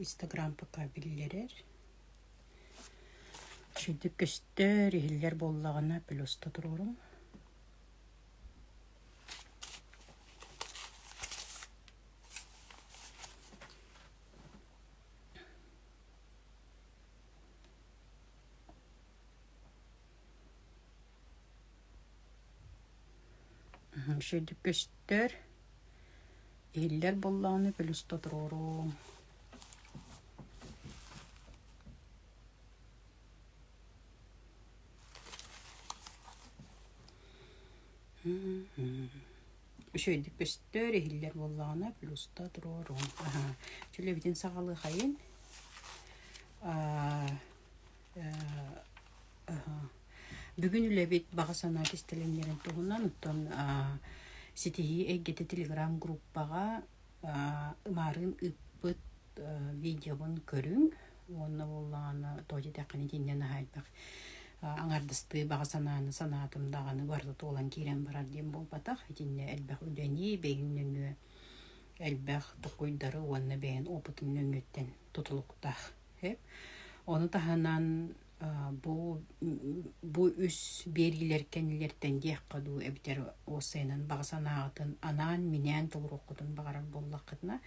Инстаграм пока биллэрэр. Үчүгэйдик көстөр, иһиллэр буоллаҕына плюста туруоруҥ. Үчүгэйдик көстөр, иһиллэр буоллаҕына плюста туруоруҥ. Үчүгэйдик көстөр, иһиллэр буоллаҕына плюста туруоруҥ. Аһаа, чөлөбүтүн саҕалыахайын. Бүгүн үлэбит баҕа санаа кистэлэҥнэрин туһунан оттон ситиһии эйгэтэ телеграм-группаҕа ымаарыын ыыппыт видеобун көрүҥ уонна буоллаҕына тоҕо диэтэххинэ итиннэ наһаа элбэх аҥардастыы баҕа санааны санаатым даҕаны барыта туолан киирэн барар диэн буолбатах. Итиннэ элбэх үлэни бэйэҥ нөҥүө элбэх толкуйдары уонна бэйэҥ опытыҥ нөҥүөттэн тутулуктаах. Ону таһынан бу бу үс биэриилэр кэннилэриттэн диэххэ дуу эбэтэр уопсайынан баҕа санааҕытын анаан-минээн толоруоххутун баҕарар буоллаххытына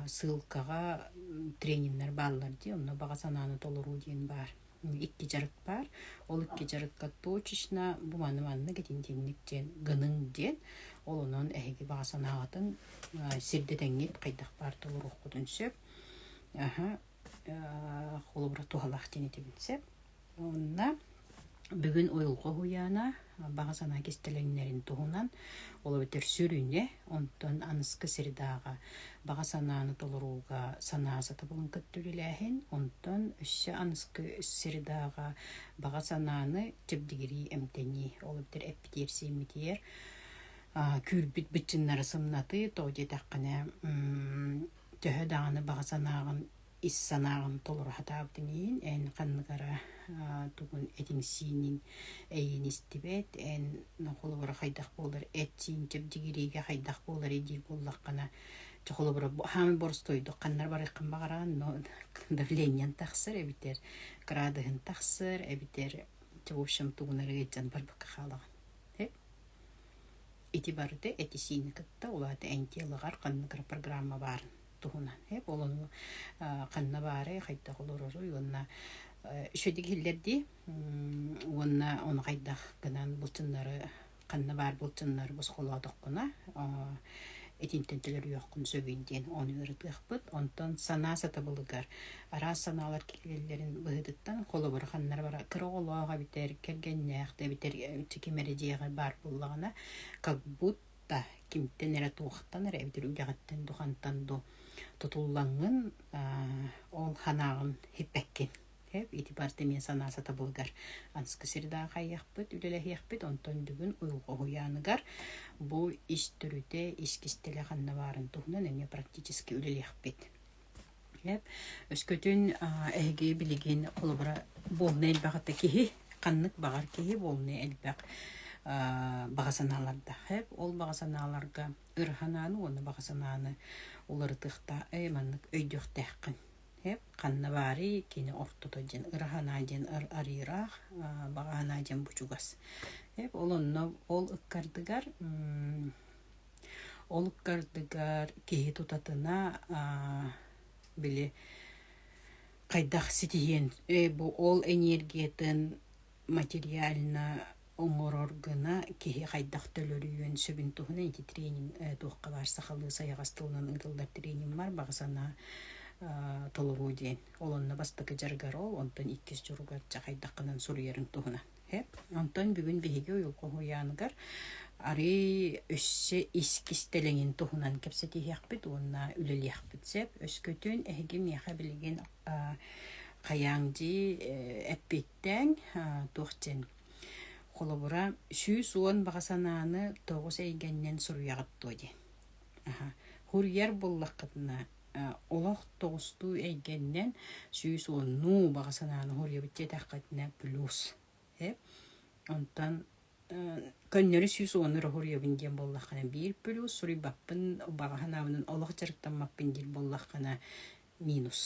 ссылкаҕа трениннэр бааллар дии, онно баҕа санааны толоруу диэн баар. Икки дьарык баар. Ол икки дьарыкка точечно бу маны маннык итинтинник диэн гыныҥ диэн. Ол онон эһиги баҕа санааҕытын сирдэтэҥҥит хайдах баар толоруоххутун сөп. Аһа, холобура туһалаах диэн этибин сөп. Уонна бүгүн уйулҕа уһуйаана баҕа санаа кистэлэҥнэрин туһунан, ол эбэтэр сүрүнэ, онтон аныскы средааҕа баҕа санааны толорууга санаа сатабылын кытта үлэлээһин, онтон өссө аныскы средааҕа баҕа санааны чэбдигирии эмтэнии, ол эбэтэр эппитиэр-сиэммитигэр күүрбүт быччыннары сымнатыы, тоҕо диэтэххинэ төһө даҕаны баҕа санааҕын ис санааҕын толоро сатаабытыҥ иһин эн ханнык эрэ тугун этиҥ-сииниҥ эйиин истибэт, эн холобура хайдах буолар эт-сиин чэбдигириигэ хайдах буоларый диир буоллаххына, чэ холобура хаамай боростуойдук ханна эрэ барыаххын баҕараҕын, но давлениеҥ тахсар эбэтэр кыраадыһын тахсар эбэтэр в общем тугун эрэ ыалдьан барбакка хаалаҕын. Ити барыта эти-сиини кытта улаата эн телоҕар ханнык эрэ программа баарын туһунан. Ол ону ханна баарый, хайдах олороруй уонна үчүгэйдик иһиллэр дии уонна ону хайдах гынан былчыннары ханна баар былчыннары босхолоотоххуна итинтэн төлөрүйүөххүн сөбүй диэн ону ырытыахпыт. Онтон санаа сатабылыгар араас санаалар киирэллэрин быһыытыттан холобура ханна эрэ бара кыра оҕолоох эбэтэр кэргэннээх да эбэтэр ким эрэ дьиэҕэ баар буоллаҕына как будто кимтэн эрэ туохтан эрэ эбэтэр үлэҕиттэн духантан ду тутуллаҥҥын ол санааҕын хиппэккин. Ити барыта эмиэ санаа сатабылыгар анскы средаҕа хайыахпыт, үлэлэһиэхпит, онтон бүгүн уйулҕа уһуйааныгар бу ис төрүтэ, ис кистэлэ ханна баарын туһунан эмиэ практически үлэлиэхпит. Өскөтүн эһиги билигин холобура буолна элбэх ата киһи, ханнык баҕар киһи буолна элбэх баҕа санаалардаах. Ол баҕа санааларга ыр санааны уонна баҕа санааны уларытыахтаах, маннык өйдүөхтээххин. Ханна баарый кини ортото диэн ыра санаа диэн арыыраах, баҕа санаа диэн бучугас. Ол онно ол ыккардыгар ол ыккардыгар киһи тутатына били хайдах ситиһиэн бу ол энергиятын материально оҥорор гына киһи хайдах төлөрүйүөн сөбүн туһунан ити тренинг туохха баар сахалыы сайаҕас тылынан ыытыллар тренинг бар баҕа санаа толоруу диэн. Ол онно бастакы дьарыгар ол, онтон иккис дьоругар дьэ хайдаххынан суруйарын туһунан. Онтон бүгүн биһиги уйулҕа уһуйааныгар арыый өссө ис кистэлэҥин туһунан кэпсэтиһиэхпит уонна үлэлиэхпит сөп. Өскөтүн эһиги миэхэ билигин хайааҥ дии эппиэттээҥ туох диэн холобура 110 баҕа санааны тоҕус эйгэннэн суруйаҕыт дуо диэн. Суруйар буоллаххытына олох тоҕустуу эйгэннэн 110-нуу баҕа санааны суруйабыт диэтэххитинэ плюс. Онтон көннөрү 110 эрэ суруйабын диэн буоллаххына биир плюс, суруйбаппын, баҕа санаабынан олох дьарыктаммаппын диир буоллаххына. Минус.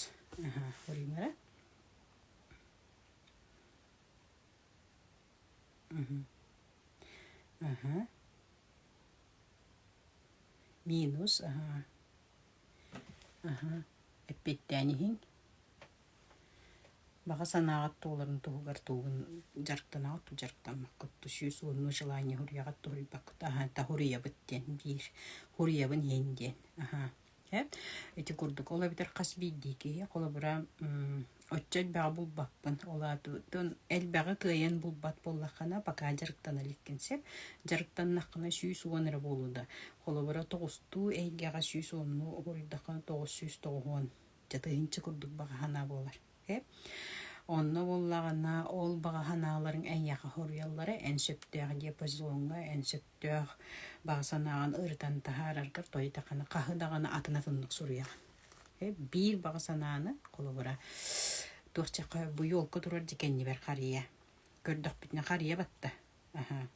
Аха, хоруйуҥ Аха. Минус, аха. Аха. Эппиэттээн иһиҥ. Баҕа санааҕыт туоларын туһугар тугун дьарыктанаҕыт дуу, дьарыктаммаккыт дуу, 110 желание суруйаҕыт дуу, суруйбаккыт дуу, аһа, суруйабыт диэн биир, суруйабын иһин диэн, аһа. Ити курдук, ол эбэтэр хас биирдии киһи, холобура, оччо элбэҕи булбаппын, ол аата элбэҕи кыайан булбат буоллаххына, пока дьарыктана иликкин сөп. Дьарыктаннаххына 110 эрэ буолуо да, холобура, тоҕустуу эйгэҕэ 110-нуу уһуйдаххына 990 дьэ тыһыынча курдук баҕа санаа буолар. Онно буоллаҕына ол баҕа санааларыҥ эйиэхэ хоруйаллара эн сөптөөх диапазоҥҥа, эн сөптөөх баҕа санааҕын ырытан таһаараргар тойдаххына хаһы даҕаны атын атыннык суруйаҕын. Биир баҕа санааны, холобура, туох чахха бу елка турар дьэ кэннибэр харыйа. Көрдөхпүтүнэ харыйа батта. Аһа.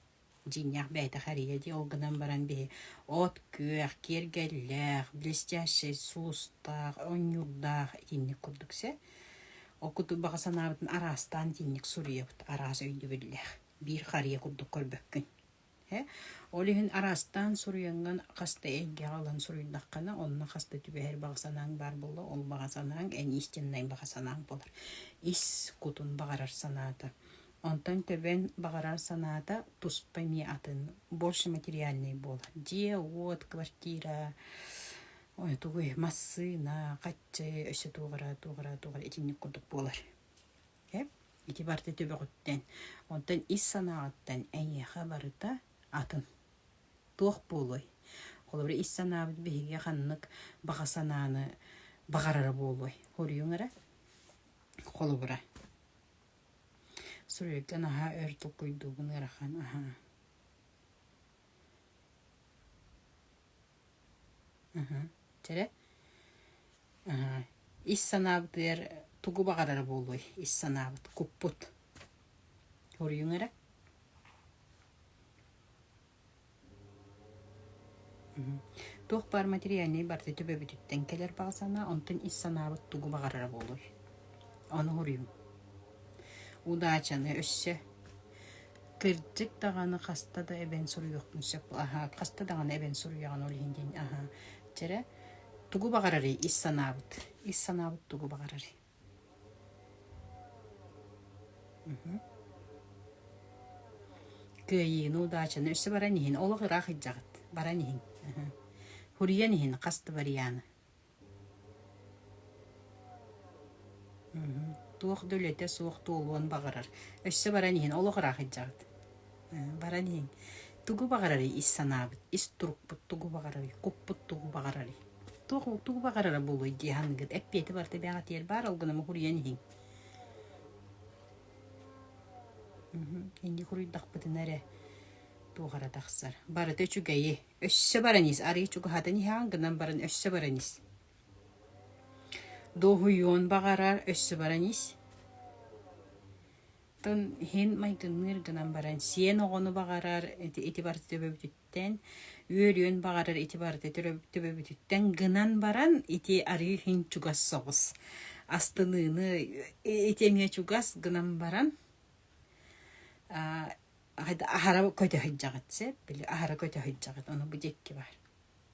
Дьиҥнээх бэйэтэ харыйа дии, ол гынан баран биһи от күөх, киэргэллээх, блестящай сулустаах, оонньуурдаах итинник курдук сэ. Ол курдук баҕа санаабытын араастаан итинник суруйабыт, араас өйдөбүллээх. Биир харыйа курдук көрбөккүн. Э? Ол иһин араастаан суруйаҥҥын хас да эйгэҕэ ылан суруйдаххына, онно хас да түбэһэр баҕа санааҥ баар буолла, ол баҕа санааҥ эн истиннай баҕа санааҥ буолар. Ис кутун баҕарар санаата. Онтон төбөн баҕарар санаата туспа эмиэ атын, больше материальнай буолар. Дьиэ-уот, квартира, ой, тугуй, массыына, хаччы, өссө туох эрэ, туох эрэ, туох эрэ итинник курдук буолар. Э? Ити барыта төбөҕүттэн. Онтон ис санааҕыттан эйиэхэ барыта атын. Туох буолуой? Холобура, ис санаабыт биһиги ханнык баҕа санааны баҕарара буолуой? Хоруйуҥ эрэ. Холобура. Суруйарга наһаа өр толкуйдуубун ыарахан аһаа Аһа чэрэ Аһаа ис санаабытыгар тугу баҕарара буолуой ис санаабыт куппут Хоруйуҥ эрэ Туох баар материальнай барыта төбөбүтүттэн кэлэр баҕа санаа, онтон ис санаабыт тугу баҕарара буолуой? Ону хоруйуҥ. Удачаны өссө кырдьык даҕаны хаста да эбэн суруйуохпун сөп аһаа хаста даҕаны эбэн суруйаҕын ол иһин диэн аһаа чэрэ тугу баҕарарый ис санаабыт ис санаабыт тугу баҕарарый Кыайыыны, удачаны өссө баран иһин, олох ыраах илдьэҕит, баран иһин. Хуруйан иһин хас да варианы. Туох да үлэтэ суох туолуон баҕарар. Өссө баран иһин, олох ыраах илдьэҕит. Баран иһин. Тугу баҕарарый ис санаабыт, ис турукпут тугу баҕарарый, куппут тугу баҕарарый? Туох тугу баҕарара буолуой дии саныыгыт? Эппиэти барыта бэҕэтиэр баар, ол гынан хуруйан иһиҥ. Инник хуруйдахпытына эрэ туох эрэ тахсар. Барыта үчүгэйи. Өссө баран ис. Арыый чугаһатан иһэҕин гынан баран өссө баран ис. Дуоһуйуон баҕарар, өссө баран ис. Оттон иһин майгынныыр гынан баран сиэн оҕону баҕарар, ити, ити барыта төбөбүтүттэн, үөрүөн баҕарар ити барыта төбөбүтүттэн гынан баран ити арыы иһин чугас соҕус. Астыныыны ити эмиэ чугас гынан баран аһара көтө сылдьаҕыт сөп, били аһара көтө сылдьаҕыт, ону бу диэки баар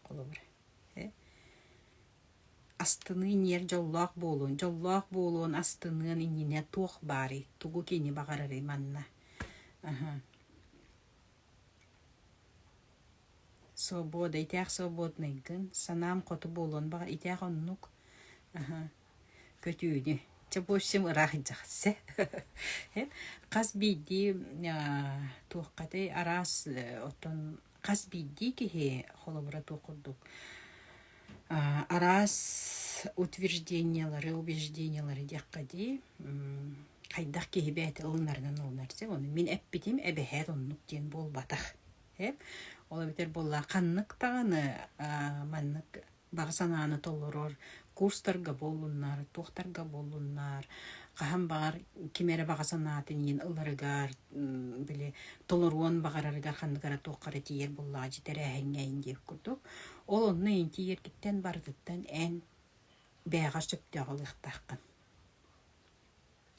холобура. Астыныы ньиэр дьоллоох буолуон, дьоллоох буолуон астыныан иннинэ туох баарый, тугу кини баҕарарый манна? Аһа. Свобода, итээх свободныйгын, санаам хоту буолуон баҕар итээх оннук. Аһа. Көтүүнү. Чэ, в общем, ыраах илдьэхсэ. Хас биирдии туоххатай араас оттон хас биирдии киһи холобура туох курдук араас утверждениелары, убеждениелары диэххэ дии, хайдах киһи бэйэтэ ылынарынан ылынар сөп. Ону мин эппитим эбэһээт оннук диэн буолбатах. Ол эбэтэр буолла ханнык даҕаны маннык баҕа санааны толорор курстарга буоллуннар, туохтарга буоллуннар, хаһан баҕар ким эрэ баҕа санаатын иин ыларыгар, били толоруон баҕарарыгар ханнык эрэ туохха эрэ тиийэр буоллаҕа дьи тэрээһиҥҥэ ин диэбит курдук. Ол онно ин тиийэргиттэн барытыттан эн. бэйэҕэр сөптөөх ылыахтааххын.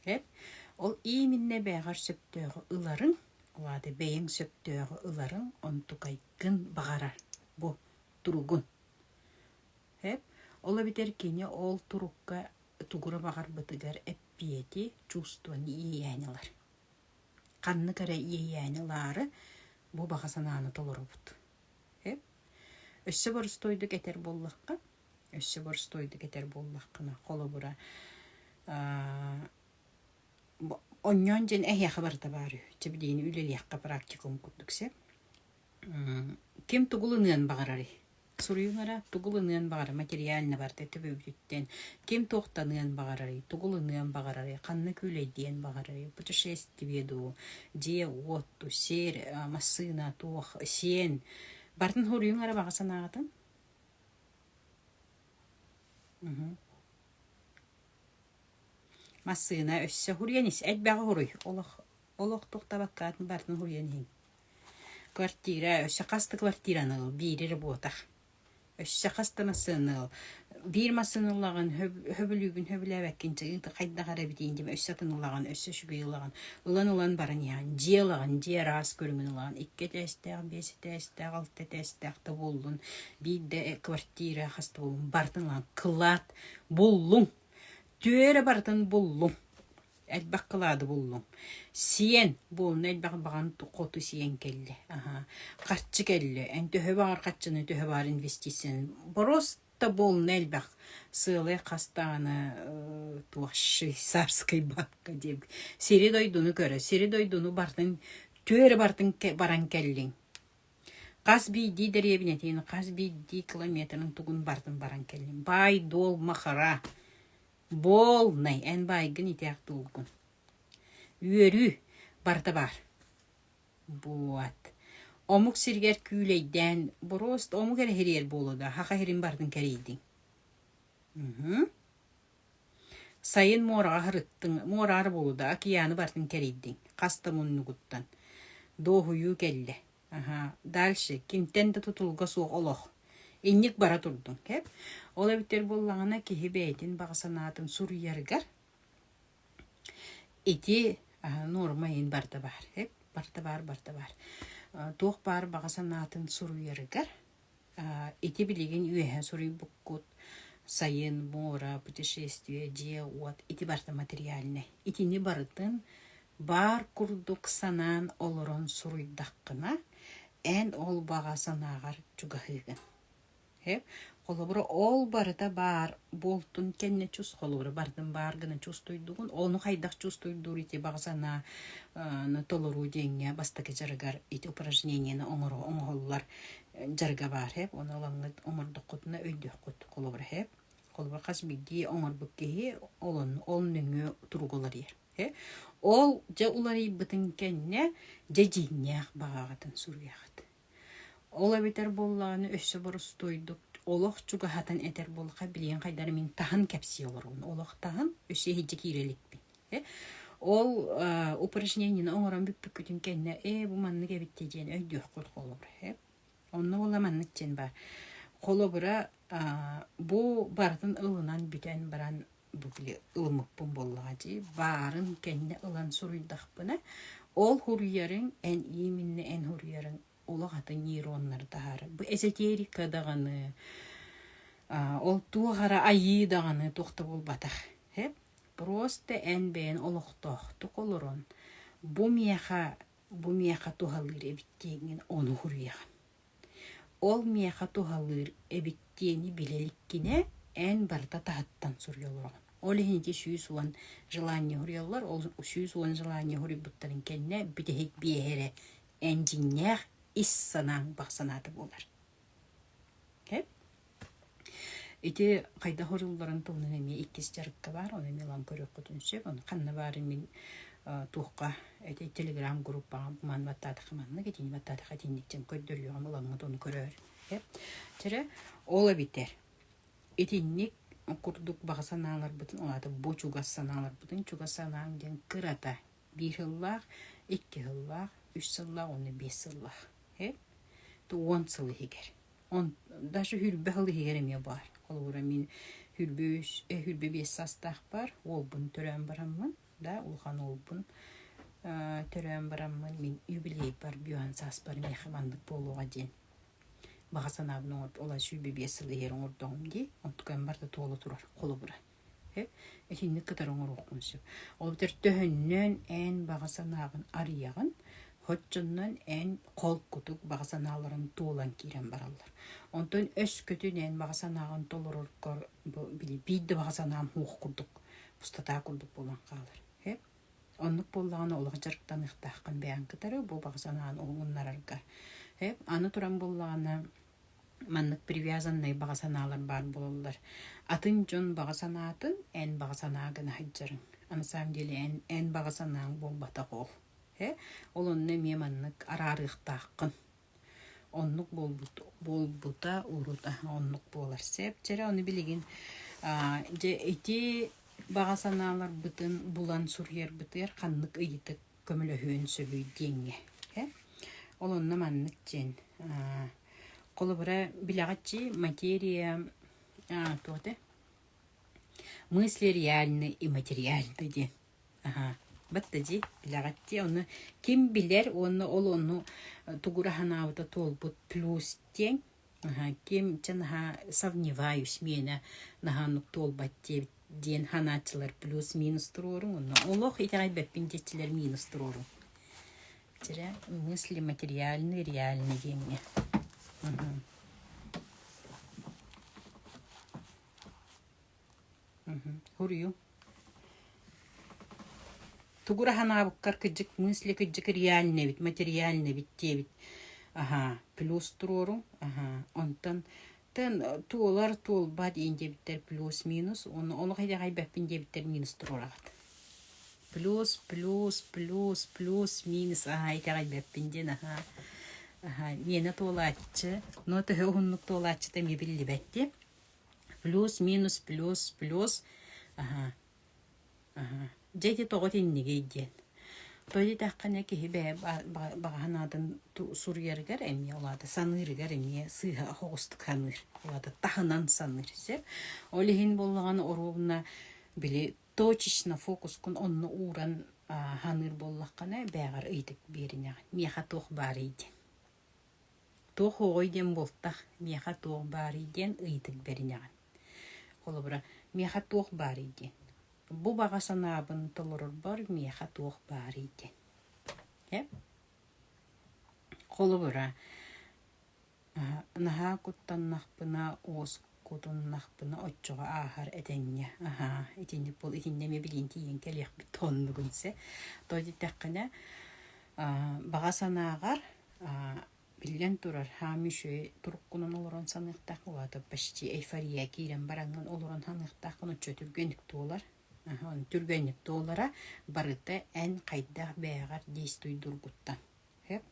Эп ол именно бэйэҕэр сөптөөҕү ыларыҥ, ол аата бэйэҥ сөптөөҕү ыларыҥ онтукайгын баҕарар бу туругун. Эп ол эбэтэр кини ол турукка тугура баҕарбытыгар эппиэти, чувствоны иэйээн ылар. Ханнык эрэ иэйээни ылаары бу баҕа санааны толоробут. Эп өссө боростуойдук этэр буоллахха, өссө боростуойдук этэр буоллаххына, холобура, онньоон дьэн эһиэхэ барыта баар үһү. Чэ билигин үлэлиэххэ практикум курдук сөп. Ким тугу ылыныан баҕарарый? Суруйуҥ эрэ, тугу ылыныан баҕарар материально барыта төбөбүтүттэн. Ким туохтаныан баҕарарый, тугу ылыныан баҕарарый, ханна күүлэйдиэн баҕарарый, путешествие дуу, дьиэ-уот дуу, сир, массыына, туох, сиэн. Барытын суруйуҥ эрэ баҕа санааҕытын. Массыына өссө суруйан ис, элбэҕи суруй, олох олох туохтаабаккаатын барытын суруйан иһиҥ. Квартира, өссө хас да квартираны ыл, биири эрэ буотах. Өссө хас да массыынаны ыл. Биир массыына ылаҕын, хөбүлүүгүн хөбүлээбэккин хайдах эрэ эбитиин диэн өссө атын ылаҕын, өссө үчүгэй ылаҕын. Ылан-ылан баран иһэҕин. Дьиэ ылаҕын, дьиэ араас көрүҥүн ылаҕын. Икки этээстээх, биэс этээстээх, алта этээстээх да буоллун, биир да квартира хас да буоллун, барытын ылаҕын. Кылаат буллуҥ. Түөрэ барытын буллуҥ. Элбэх кылаады буллуҥ. Сиэн, буолна элбэх баҕан хоту сиэн кэллэ. Аһаа. Харчы кэллэ. Эн төһө баҕар харчыны, төһө баҕар инвестицияны. Просто буолна элбэх. Сыалай хас даҕаны туох швейцарскай банка диэбит. Сири-дойдуну көрө. Сири-дойдуну барытын түөрэ барытын баран кэллиҥ. Хас биирдии дэриэбинэтин, хас биирдии километрын тугун барытын баран кэллим. Баай-дуол махара. Буолнай, эн баайгын итээх дуулгун. Үөрүү барыта баар. Буот. Омук сиригэр күүлэйдээн, боруост омук эрэ иһириэр буолуо да, саха сирин барытын кэрийдиҥ. Уһу. Сайын муораҕа сырыттыҥ, муораҕа буолуо да, океаны барытын кэрийдиҥ, хас да муннугуттан. Дуоһуйуу кэллэ. Аһаа, дальше кимтэн да тутулуга суох олох. Инник бара турдуҥ, кэп. Ол эбитэр буоллаҕына киһи бэйэтин баҕа санаатын суруйарыгар ити нуорма иһин барыта баар, эп, барыта баар, барыта баар. Туох баар баҕа санаатын суруйарыгар Ити билигин үөһэ суруйбуккут сайын, муора, путешествие, дьиэ-уот ити барыта материальнай. Итини барытын баар курдук санаан олорон суруйдаххына, эн ол баҕа санааҕар чугаһыыгын. Холобура, ол барыта баар буолтун кэннэ чус холобура барытын баар гына чувствуйдугун, ону хайдах чувствуйдуур ити баҕа санаа толоруу диэҥҥэ бастакы дьарыгар ити упражнениены оҥоро оҥоһуллар дьарыга баар һэп ону ылаҥҥыт оҥордоххутуна өйдүөххүт холобура һэп холобура хас биирдии оҥорбут киһи ол ол нөҥүө туруга уларыйар ол дьэ уларыйбытын кэннэ дьэ дьиҥнээх баҕаҕытын суруйаҕыт ол эбэтэр буоллаҕына өссө боростуойдук олох чугаһатан этэр буоллахха билигин хайдах эрэ мин таһын кэпсии олоробун олох таһын өссө иһирдьэ киирэ иликпин ол упражнениены оҥорон бүппүккүтүн кэннэ ээ бу маннык эбит диэн өйдүөххүт холобура онно буолла маннык диэн баар холобура бу барытын ылынан бүтэн баран бу били ылыммыппын буоллаҕа дии баарын кэннэ ылан суруйдахпына ол суруйарыҥ эн именно эн суруйарыҥ олох атын нейроннары таһаарар. Бу эзотерика даҕаны, ол туох эрэ айыы даҕаны туох да буолбатах. Просто эн бэйэн олохтоохтук олорон, бу миэхэ, бу миэхэ туһалыыр эбит диэҥҥин ону суруйаҕын. Ол миэхэ туһалыыр эбит диэни билэ иликкинэ, эн барыта таһыттан суруйа олороҕун. Ол иһин ити 110 желание суруйаллар, ол 110 желание суруйбуттарын кэннэ бүтэһик биэһэ эрэ эн дьиҥнээх ис санааҥ бах санаата буолар. Ити хайдах уруулларын туһунан эмиэ иккис дьарыкка баар, ону эмиэ ылан көрүөххүтүн сөп. Ону ханна баарын мин туохха ити телеграм группаҕа маны баттаатахха маннык, итини баттаатахха итинник диэн көрдөрүөҕүм, ылаҥҥыт ону көрөөр. Чэрэ, ол эбитэр. Итинник курдук баҕа санааларбытын, ол аата бу чугас санааларбытын, чугас санааҥ диэн кырата биир сыллаах, икки сыллаах, үс сыллаах уонна биэс сыллаах. Уон сыл иһигэр. Он даже сүүрбэ сыл иһигэр эмиэ баар. Холобура мин Хүрбүс, 25 саастаахпар уолбун төрөөн бараммын, да, улахан уолбун төрөөн бараммын мин юбилейбар бүөһэн сааспар миэхэ маннык буолуоҕа диэн баҕа санаабын оҥорбут ол 25 сыл иһэр оҥордоҕум дии онтукайым барыта туола турар холобура Итинник кытары оҥоруоххун сөп. Ол эбэтэр төһөннөн эн баҕа санааҕын арыйаҕын, оччоннон эн холкутук баҕа санааларын туолан киирэн бараллар. Онтон өскөтүн эн баҕа санааҕын толороргор бу били биир да баҕа санаам суох курдук, пустота курдук буолан хаалар. Оннук буоллаҕына олох дьарыктаныахтааххын бэйэҥ кытары бу баҕа санааны уһугуннарарга. Аны туран буоллаҕына Маннык привязаннай баҕа санаалар баар буолаллар. Атын дьон баҕа санаатын эн баҕа санаа гына сылдьарыҥ. А на самом деле эн, эн баҕа санааҥ буолбатах ол. Э? Ол онно эмиэ маннык араарыахтааххын. Оннук буолбут, буолбута урут оннук буолар сөп. Чэрэ ону билигин дьэ ити баҕа санааларбытын булан суруйарбытыгар ханнык ыйытык көмөлөһүөн сөбүй диэҥҥэ. Ол онно маннык диэн холобура билэҕит материя туох этэ мысли реальны и материальны диэн аха батта дии билэҕит дии ону ким билэр уонна ол ону тугура санаабыта туолбут плюс диэн Ким чэ наһаа сомневаюсь миэнэ наһаа оннук туолбат диэбит диэн санааччылар плюс-минус туруоруҥ онно олох итэҕэйбэппин диэччилэр минус туруоруҥ. Чэрэ мысли материальный реальный диэҥҥэ. Суруйуҥ. Тугу эрэ санаабыккар кырдьык мысли кырдьык реальный эбит, материальный эбит диэбит. Аһаа, плюс туруоруҥ. Аһаа, онтон тэн туолар туолбат диэн диэбиттэр плюс-минус уонна олох итэҕэйбэппин диэбиттэр минус туруораҕыт. Плюс, плюс, плюс, плюс, минус аһаа итэҕэйбэппин диэн аһаа. Аһаа, миэнэ туолааччы, но төһө уһуннук туолааччыта эмиэ биллибэт дии. Плюс, минус, плюс, плюс. Аһаа. Аһаа. Дьэ ити тоҕо итиннигий диэн. Тоҕо диэтэххинэ киһи бэйэ баҕа санаатын суруйарыгар эмиэ ол аата саныырыгар эмиэ сыыһа оҕустук саныыр. Ол аата таһынан саныыр сөп. Ол иһин буоллаҕына оруобуна били точечно фокускун онно ууран саныыр буоллаххына бэйэҕэр ыйытык биэринэҕин. Миэхэ туох баарый диэн. Туох оҕой диэн буолтах, миэхэ туох баарый диэн ыйытык бэринэҕин. Холобура, миэхэ туох баарый диэн. Бу баҕа санаабын толорорбор миэхэ туох баарый диэн. Э? Холобура, наһаа куттаннахпына, уоскутуннахпына оччоҕо ааһар этэҥҥэ. Аһаа, итинник буол итиннэ эмиэ билигин тиийэн кэлиэхпит оннугун сэ. Тоҕо диэтэххинэ, баҕа санааҕар Биллэн турар, хаам үчүгэй туруккунан олорон саныахтаах улаата почти эйфория киирэн бараҥҥын олорон саныахтааххын оччо түргэнник туолар. Түргэнник туолара барыта эн хайдах бэйэҕэр действуйдуургуттан. Сөп?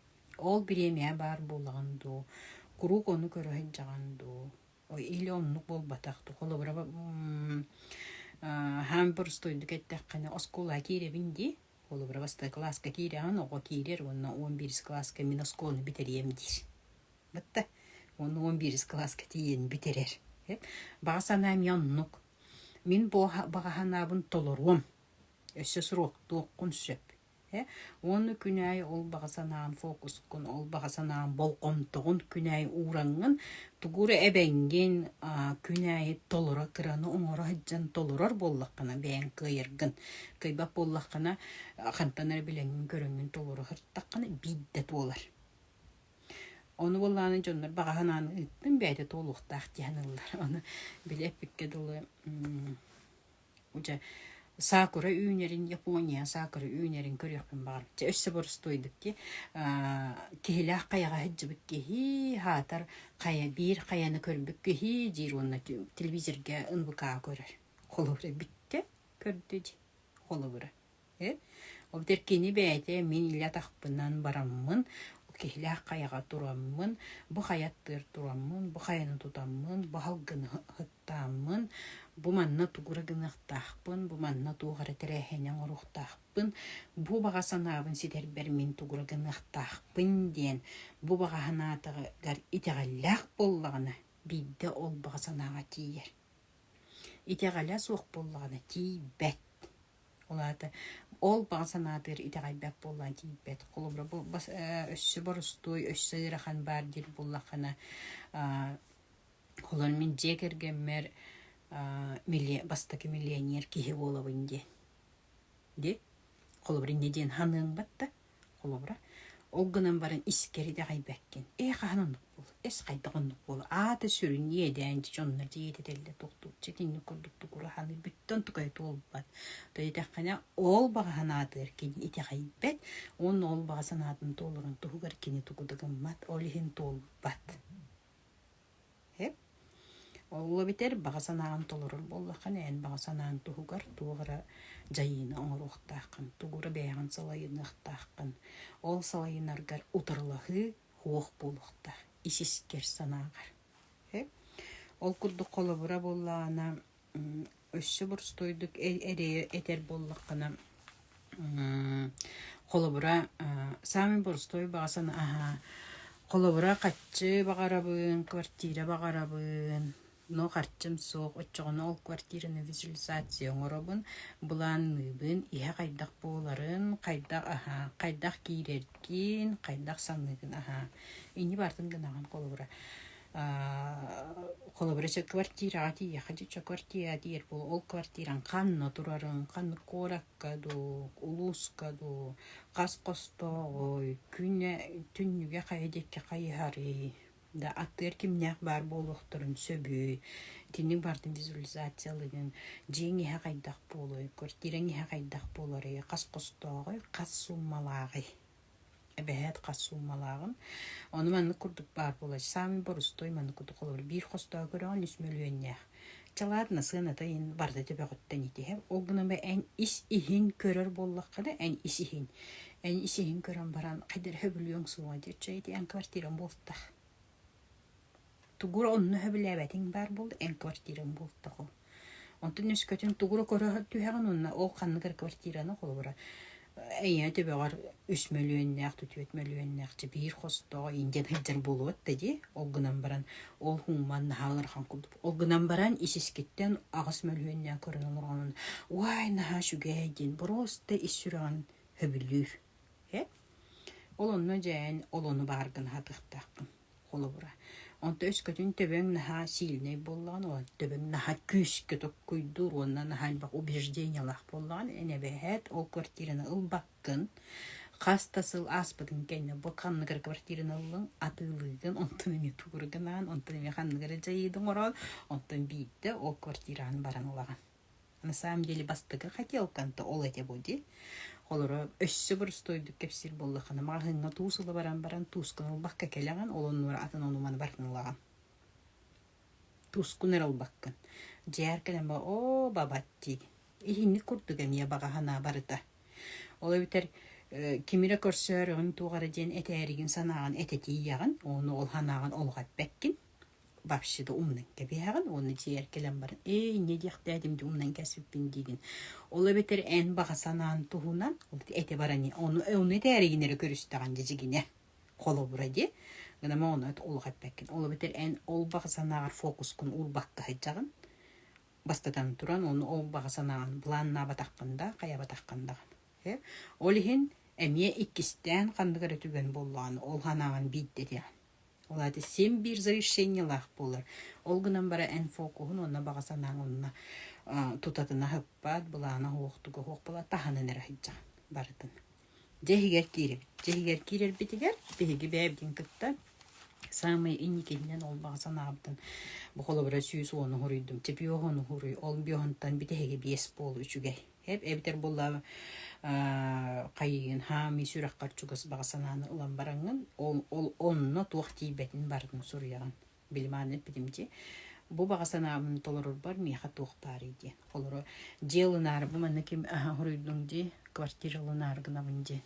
Ол бириэмийэ баар буолаҕын дуу, куруук ону көрө сылдьаҕын дуу, или оннук буолбатах дуу. Холобура, хаам боростуойдук эттэххинэ, оскуолаҕа киирэбин дии, Холобура, бастакы кылааска киирэҕин, оҕо киирэр уонна 11 кылааска мин оскуоланы бүтэриэм диир. Батта уонна 11 кылааска тиийэн бүтэрэр. Баҕа санаам оннук. Мин бу баҕа санаабын толоруом. Өссө сроктуоххун сөп. Уонна күн аайы ол баҕа санаан фокускун, ол баҕа санаан болҕомтоҕун күн аайы уураҥҥын Тугу эрэ эбэҥҥин күн аайы толоро кыраны оҥоро сылдьан толорор буоллаххына бэйэҥ кыайаргын, кыайбат буоллаххына хантан эрэ билэҥҥин көрөҥҥүн толоро сырыттаххына биирдэ туолар. Ону буоллаҕына дьоннор баҕа санааны ыыттын бэйэтэ туолуохтаах дии саныыллар. Ону били эппиккэ дылы Дьэ, сакура үүнэрин, Япония сакура үүнэрин көрүөхпүн баҕарабын. Дьэ, өссө боростуойдук дии. Киһилээх хайаҕа сылдьыбыт киһи, аатар хайа биир хайаны көрбүт киһи диир уонна телевизорга НВК көрөр. Холобура бүттэ, көрдө дии. Холобура. Э? Ол кини бэйэтэ мин илэ атахпынан бараммын, киһилээх хайаҕа тураммын, бу хайа аттыгар тураммын, бу хайаны тутаммын, бу салгыны һыттааммын, бу манна тугу эрэ гыныахтаахпын, бу манна туох эрэ тэрээһини оҥоруохтаахпын, бу баҕа санаабын ситэрбэр мин тугу эрэ гыныахтаахпын диэн бу баҕа санаатыгар итэҕэллээх буоллаҕына, биирдэ ол баҕа санааҕа тиийэр. Итэҕэлэ суох буоллаҕына тиийбэт. Ол аата ол баҕа санаатыгар итэҕэйбэт буоллаҕына тиийбэт. Холобура, бу өссө боростуой, өссө ыарахан баар диир буоллаххына, холобур, мин дьиэ кэргэммэр бастакы миллионер киһи буолабын диэн. Дии. Холобур, инньэ диэн ханыаҥ батта. Холобура, ол гынан баран искэр итэҕэйбэккин. Ээ, хаһан оннук буолла? Эс хайдах оннук буолла? Аата сүрүн иэдээн дьоннор дьиэтэтэллэ тохтуучча итинник курдук тугура саныы бүттэн тукай туолбат. То диэтэххинэ, ол баҕа санаатыгар кини итэҕэйбэт уонна ол баҕа санаатын туоларын туһугар кини тугу да гыммат, ол иһин туолбат. Ол эбэтэр баҕа санааҕын толорор буоллаххына, эн баҕа санааҥ туһугар туох эрэ дьайыыны оҥоруохтааххын, тугу эрэ бэйэҕин салайыныахтааххын. Ол салайынаргар утарылаһыы суох буолуохтаах, ис-искэр санааҕар. Ол курдук холобура буоллаҕына, өссө боростуойдук этэр буоллаххына, холобура, саамай боростуой баҕа санаа холобура, хаччы баҕарабын, квартира баҕарабын, но харчым суох, оччоҕуна ол квартираны визуализация оҥоробун, былаанныыбын, иһэ хайдах буоларын, хайдах аһаа, хайдах киирэргин, хайдах саныыгын аһаа. Инни барытын гынаҕын холобура. Холобура, чэ квартираҕа тиийиэххэ дьэ чэ квартира тиийэр буолуо ол квартираҥ ханна турарын, ханнык куоракка дуу, улууска дуу, хас хостооҕуй, күнэ түннүгэ хайа диэки хайыһарый, да аттыгар кимнээх баар буолуохтарын сөбүй, итинник барытын визуализациялыгын, дьиэҥ иһэ хайдах буолуой, квартираҥ иһэ хайдах буоларый, хас хостооҕуй, хас сууммалааҕый Эбэһээт хас сууммалааҕын. Ону маннык курдук баар буолар. Саамай борустуой маннык курдук холобур биир хостоох көрөҕүн үс мөлүйүөннээх. Чалаат сыаната иһин барыта төбөҕүттэн итиһэр. Ол гынан баран эн ис иһин көрөр буоллаххына, эн ис иһин, эн ис иһин көрөн баран хайда эрэ сөбүлүөҥ суоҕа диэччи чэ ити эн квартираҥ буолтах. Тугу эрэ онно сөбүлээбэтиҥ баар буолла, эн квартираҥ буолтах ол. Онтон өскөтүн тугу эрэ көрө түһэҕин уонна ол ханнык эрэ квартираны холобура эйиэхэ төбөҕөр үс мөлүйүөннээх, түөрт мөлүйүөннээх чэ биир хостоох индиан сылдьар буолуот да дии. Ол гынан баран ол хуумман наһаа ыарахан курдук. Ол гынан баран ис-искиттэн 8 мөлүйүөннээх көрөн олороҕун уай наһаа үчүгэй диэн боруоста ис сүрэҕин сөбүлүүр. Ээ? Ол онно дьээн ол ону бааргын аһатыахтааххын. Холобура, онто өскөтүн төбөҥ наһаа сильнэй буоллаҕына, ол төбөҥ наһаа күүскэ токкуйдуур уонна наһаа элбэх убеждениелаах буоллаҕына, эн эбэһээт ол квартираны ылбаккын, хас да сыл ааспытын кэннэ бу ханнык эрэ квартираны ыллыҥ, атыылыыгын, онтон эмиэ тугу гынаан, онтон эмиэ ханнык эрэ дьайыыны оҥороон, онтон биирдэ ол квартираҕын баран ылаҕын. На самом деле бастакы хотелканта ол этэ бу дии. Холоро өссө боростуойдук кэпсиир буоллаххына, маҕаһыыҥҥа туус ыла баран баран туускун ылбакка кэлэҕин, ол оннугар атын ону-маны барытын ылаҕын. Туускун эрэ ылбаккын. Дьиэр кэлэн ба оо бабат диигин. Иһинник курдук эмиэ баҕа санаа барыта. Ол эбэтэр кими эрэ көрсөөрөҕүн туох эрэ диэн этээригин санааҕын этэ тиийэҕин, ону ол санааҕын олох эппэккин. Вообще-то умнан кэбиһэҕин уонна дьиэгэр кэлэн баран ээ инньэ диэхтээтим дии умнан кэспиппин диигин. Ол эбэтэр эн баҕа санаан туһунан этэ баран ону ону этээригин эрэ көрүстэҕин дьэ дьигинэ холобура дии гынама ону олох эппэккин. Ол эбэтэр эн ол баҕа санааҕар фокускун уурбакка сылдьаҕын. Бастатан туран ону ол баҕа санааҕын былааннаабатаххын да хайаабатаххын даҕаны. Ол иһин эмиэ иккистээн ханнык эрэ түгэн буоллаҕына ол санааҕын биирдэ этиэҕин. Ол аата син биир завершениелаах буолар. Ол гынан баран эн фокуһун уонна баҕа санааҥ онно тутатына ыһыппат, былаана суохтуга суох буолар, таһынан эрэ сылдьаҕын барытын. Дьэ иһигэр киирэбит. Дьэ иһигэр киирэрбитигэр биһиги бэйэбитин кытта саамай инникинэн ол баҕа санаабытын бу холобура 110-у суруйдум, чэ биоһону суруй, ол биоһонтон бүтэһигэ биэс буолу үчүгэй. Эп эбэтэр буолла хайыгын хаамыы сүрэххэр чугас баҕа санааны ылан бараҥҥын ол ол онно туох тиийбэтин барытын суруйаҕын. Билимааны эппитим дии. Бу баҕа санаабын толорорбор миэхэ туох баарый диэн. Холоро дьиэ ылынаары бу манна ким хоруйдуҥ дии квартира ылынаары гынабын диэн.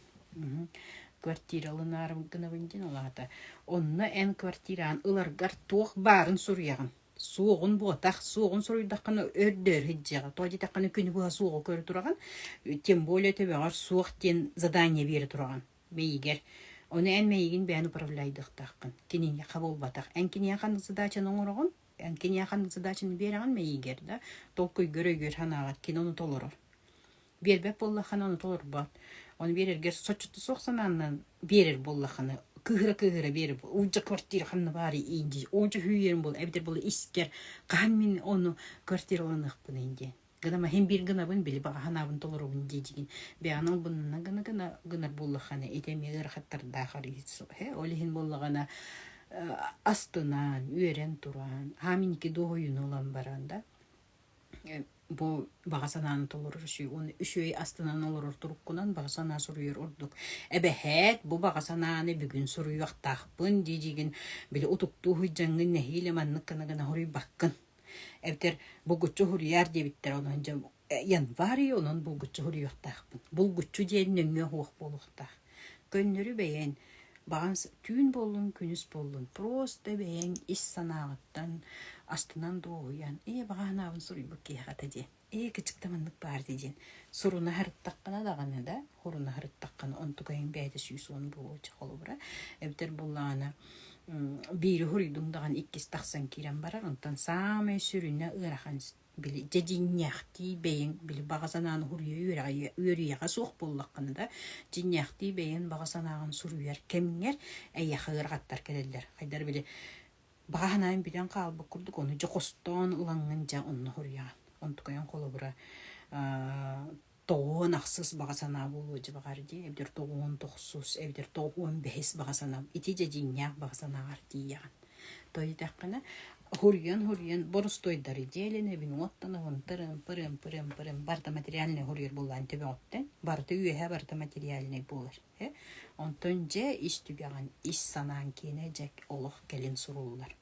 Квартира ылынаары гынабын диэн ол аата онно эн квартираҕын ыларгар туох баарын суруйаҕын. Суоҕун буотах, суоҕун суруйдаххына өрдөөр сылдьыаҕа. Тоҕо диэтэххинэ күнү быһа суоҕу көрө тураҕын, тем более төбөҕөр суох диэн задание биэрэ тураҕын мэйиигэр. Ону эн мэйиигин бэйэн управляйдыахтааххын. Киниэхэ буолбатах. Эн киниэхэ ханнык задачаны оҥороҕун? Эн киниэхэ ханнык задачаны биэрэҕин мэйиигэр да, толкуйгар өйгөр санааҕар кини ону толорор. Биэрбэт буоллаххына ону толорбот. Ону биэрэргэр соччото суох санааннан биэрэр буоллаххына, кыыһыра-кыыһыра биэрэр уулдьа квартира ханна баарый иин дии, оончо үүйэрим буолла эбэтэр буолла искэр хаһан мин ону квартираланыахпыный диэн. Гынама иһин биир гынабын, били баҕа санаабын толоробун дии-дигин. Бэйэҕин албыннана гына-гына гынар буоллаххына, ити эмиэ ыарахаттардаах арыы Ол иһин буоллаҕына астынан, үөрэн туран, аам инники дуоһуйууну ылан баран да, бу баҕа санааны толорор үчүгэй уонна үчүгэй астынан олорор туруккунан баҕа санаа суруйар ордук. Эбэһээт бу баҕа санааны бүгүн суруйуохтаахпын дии-диигин били утуктуу сылдьаҥҥын нэһиилэ маннык гына-гына суруйбаккын. Эбэтэр булгуччу суруйаар диэбиттэр онон дьэ январь онон булгуччу суруйуохтаахпын. Булгуччу диэн нөҥүө суох буолуохтаах. Көннөрү бэйэҥ баҕан түүн буоллун, күнүс буоллун просто бэйэҥ ис санааҕыттан астынан дуоһуйан ээ баҕа санаабын суруйбут киһиэхэ этэ диэн ээ кычык да маннык баар дии диэн суруна сырыттаххына даҕаны да хоруна сырыттаххына онтукайыҥ бэйэтэ 110 буолуо холобура эбэтэр буоллаҕына биири суруйдуҥ даҕаны иккис тахсан киирэн барар онтон саамай сүрүнэ ыарахан били дьэ дьиҥнээхтии бэйэҥ били баҕа санааны суруйа үөрүйэҕэ суох буоллаххына да дьиҥнээхтии бэйэҥ баҕа санааҕын суруйар кэмҥэр эйиэхэ ыарахаттар кэлэллэр хайдах били баҕа санаан бүтэн хаалбыт курдук ону дьэ хостоон ылаҥҥын дьэ онно суруйаҕын онтукайын холобура тоҕуон ахсыс баҕа санаа буолуо дьэ баҕар дии эбэтэр тоҕуон тохсус эбэтэр тоҕуон бэһис баҕа санаа ити дьэ дьиҥнээх баҕа санааҕар тиийэҕин то диэтэххинэ хуруйан-хуруйан борустуойдары дьиэлэнэбин уоттанабын тырым-пырым-пырым-пырым барыта материальнай хуруйар буоллаан төбөҕүттэн барыта үөһэ барыта материальнай буолар онтон дьэ ис түгэҕин ис санааҥ киэнэ дьэ олох кэлин суруллар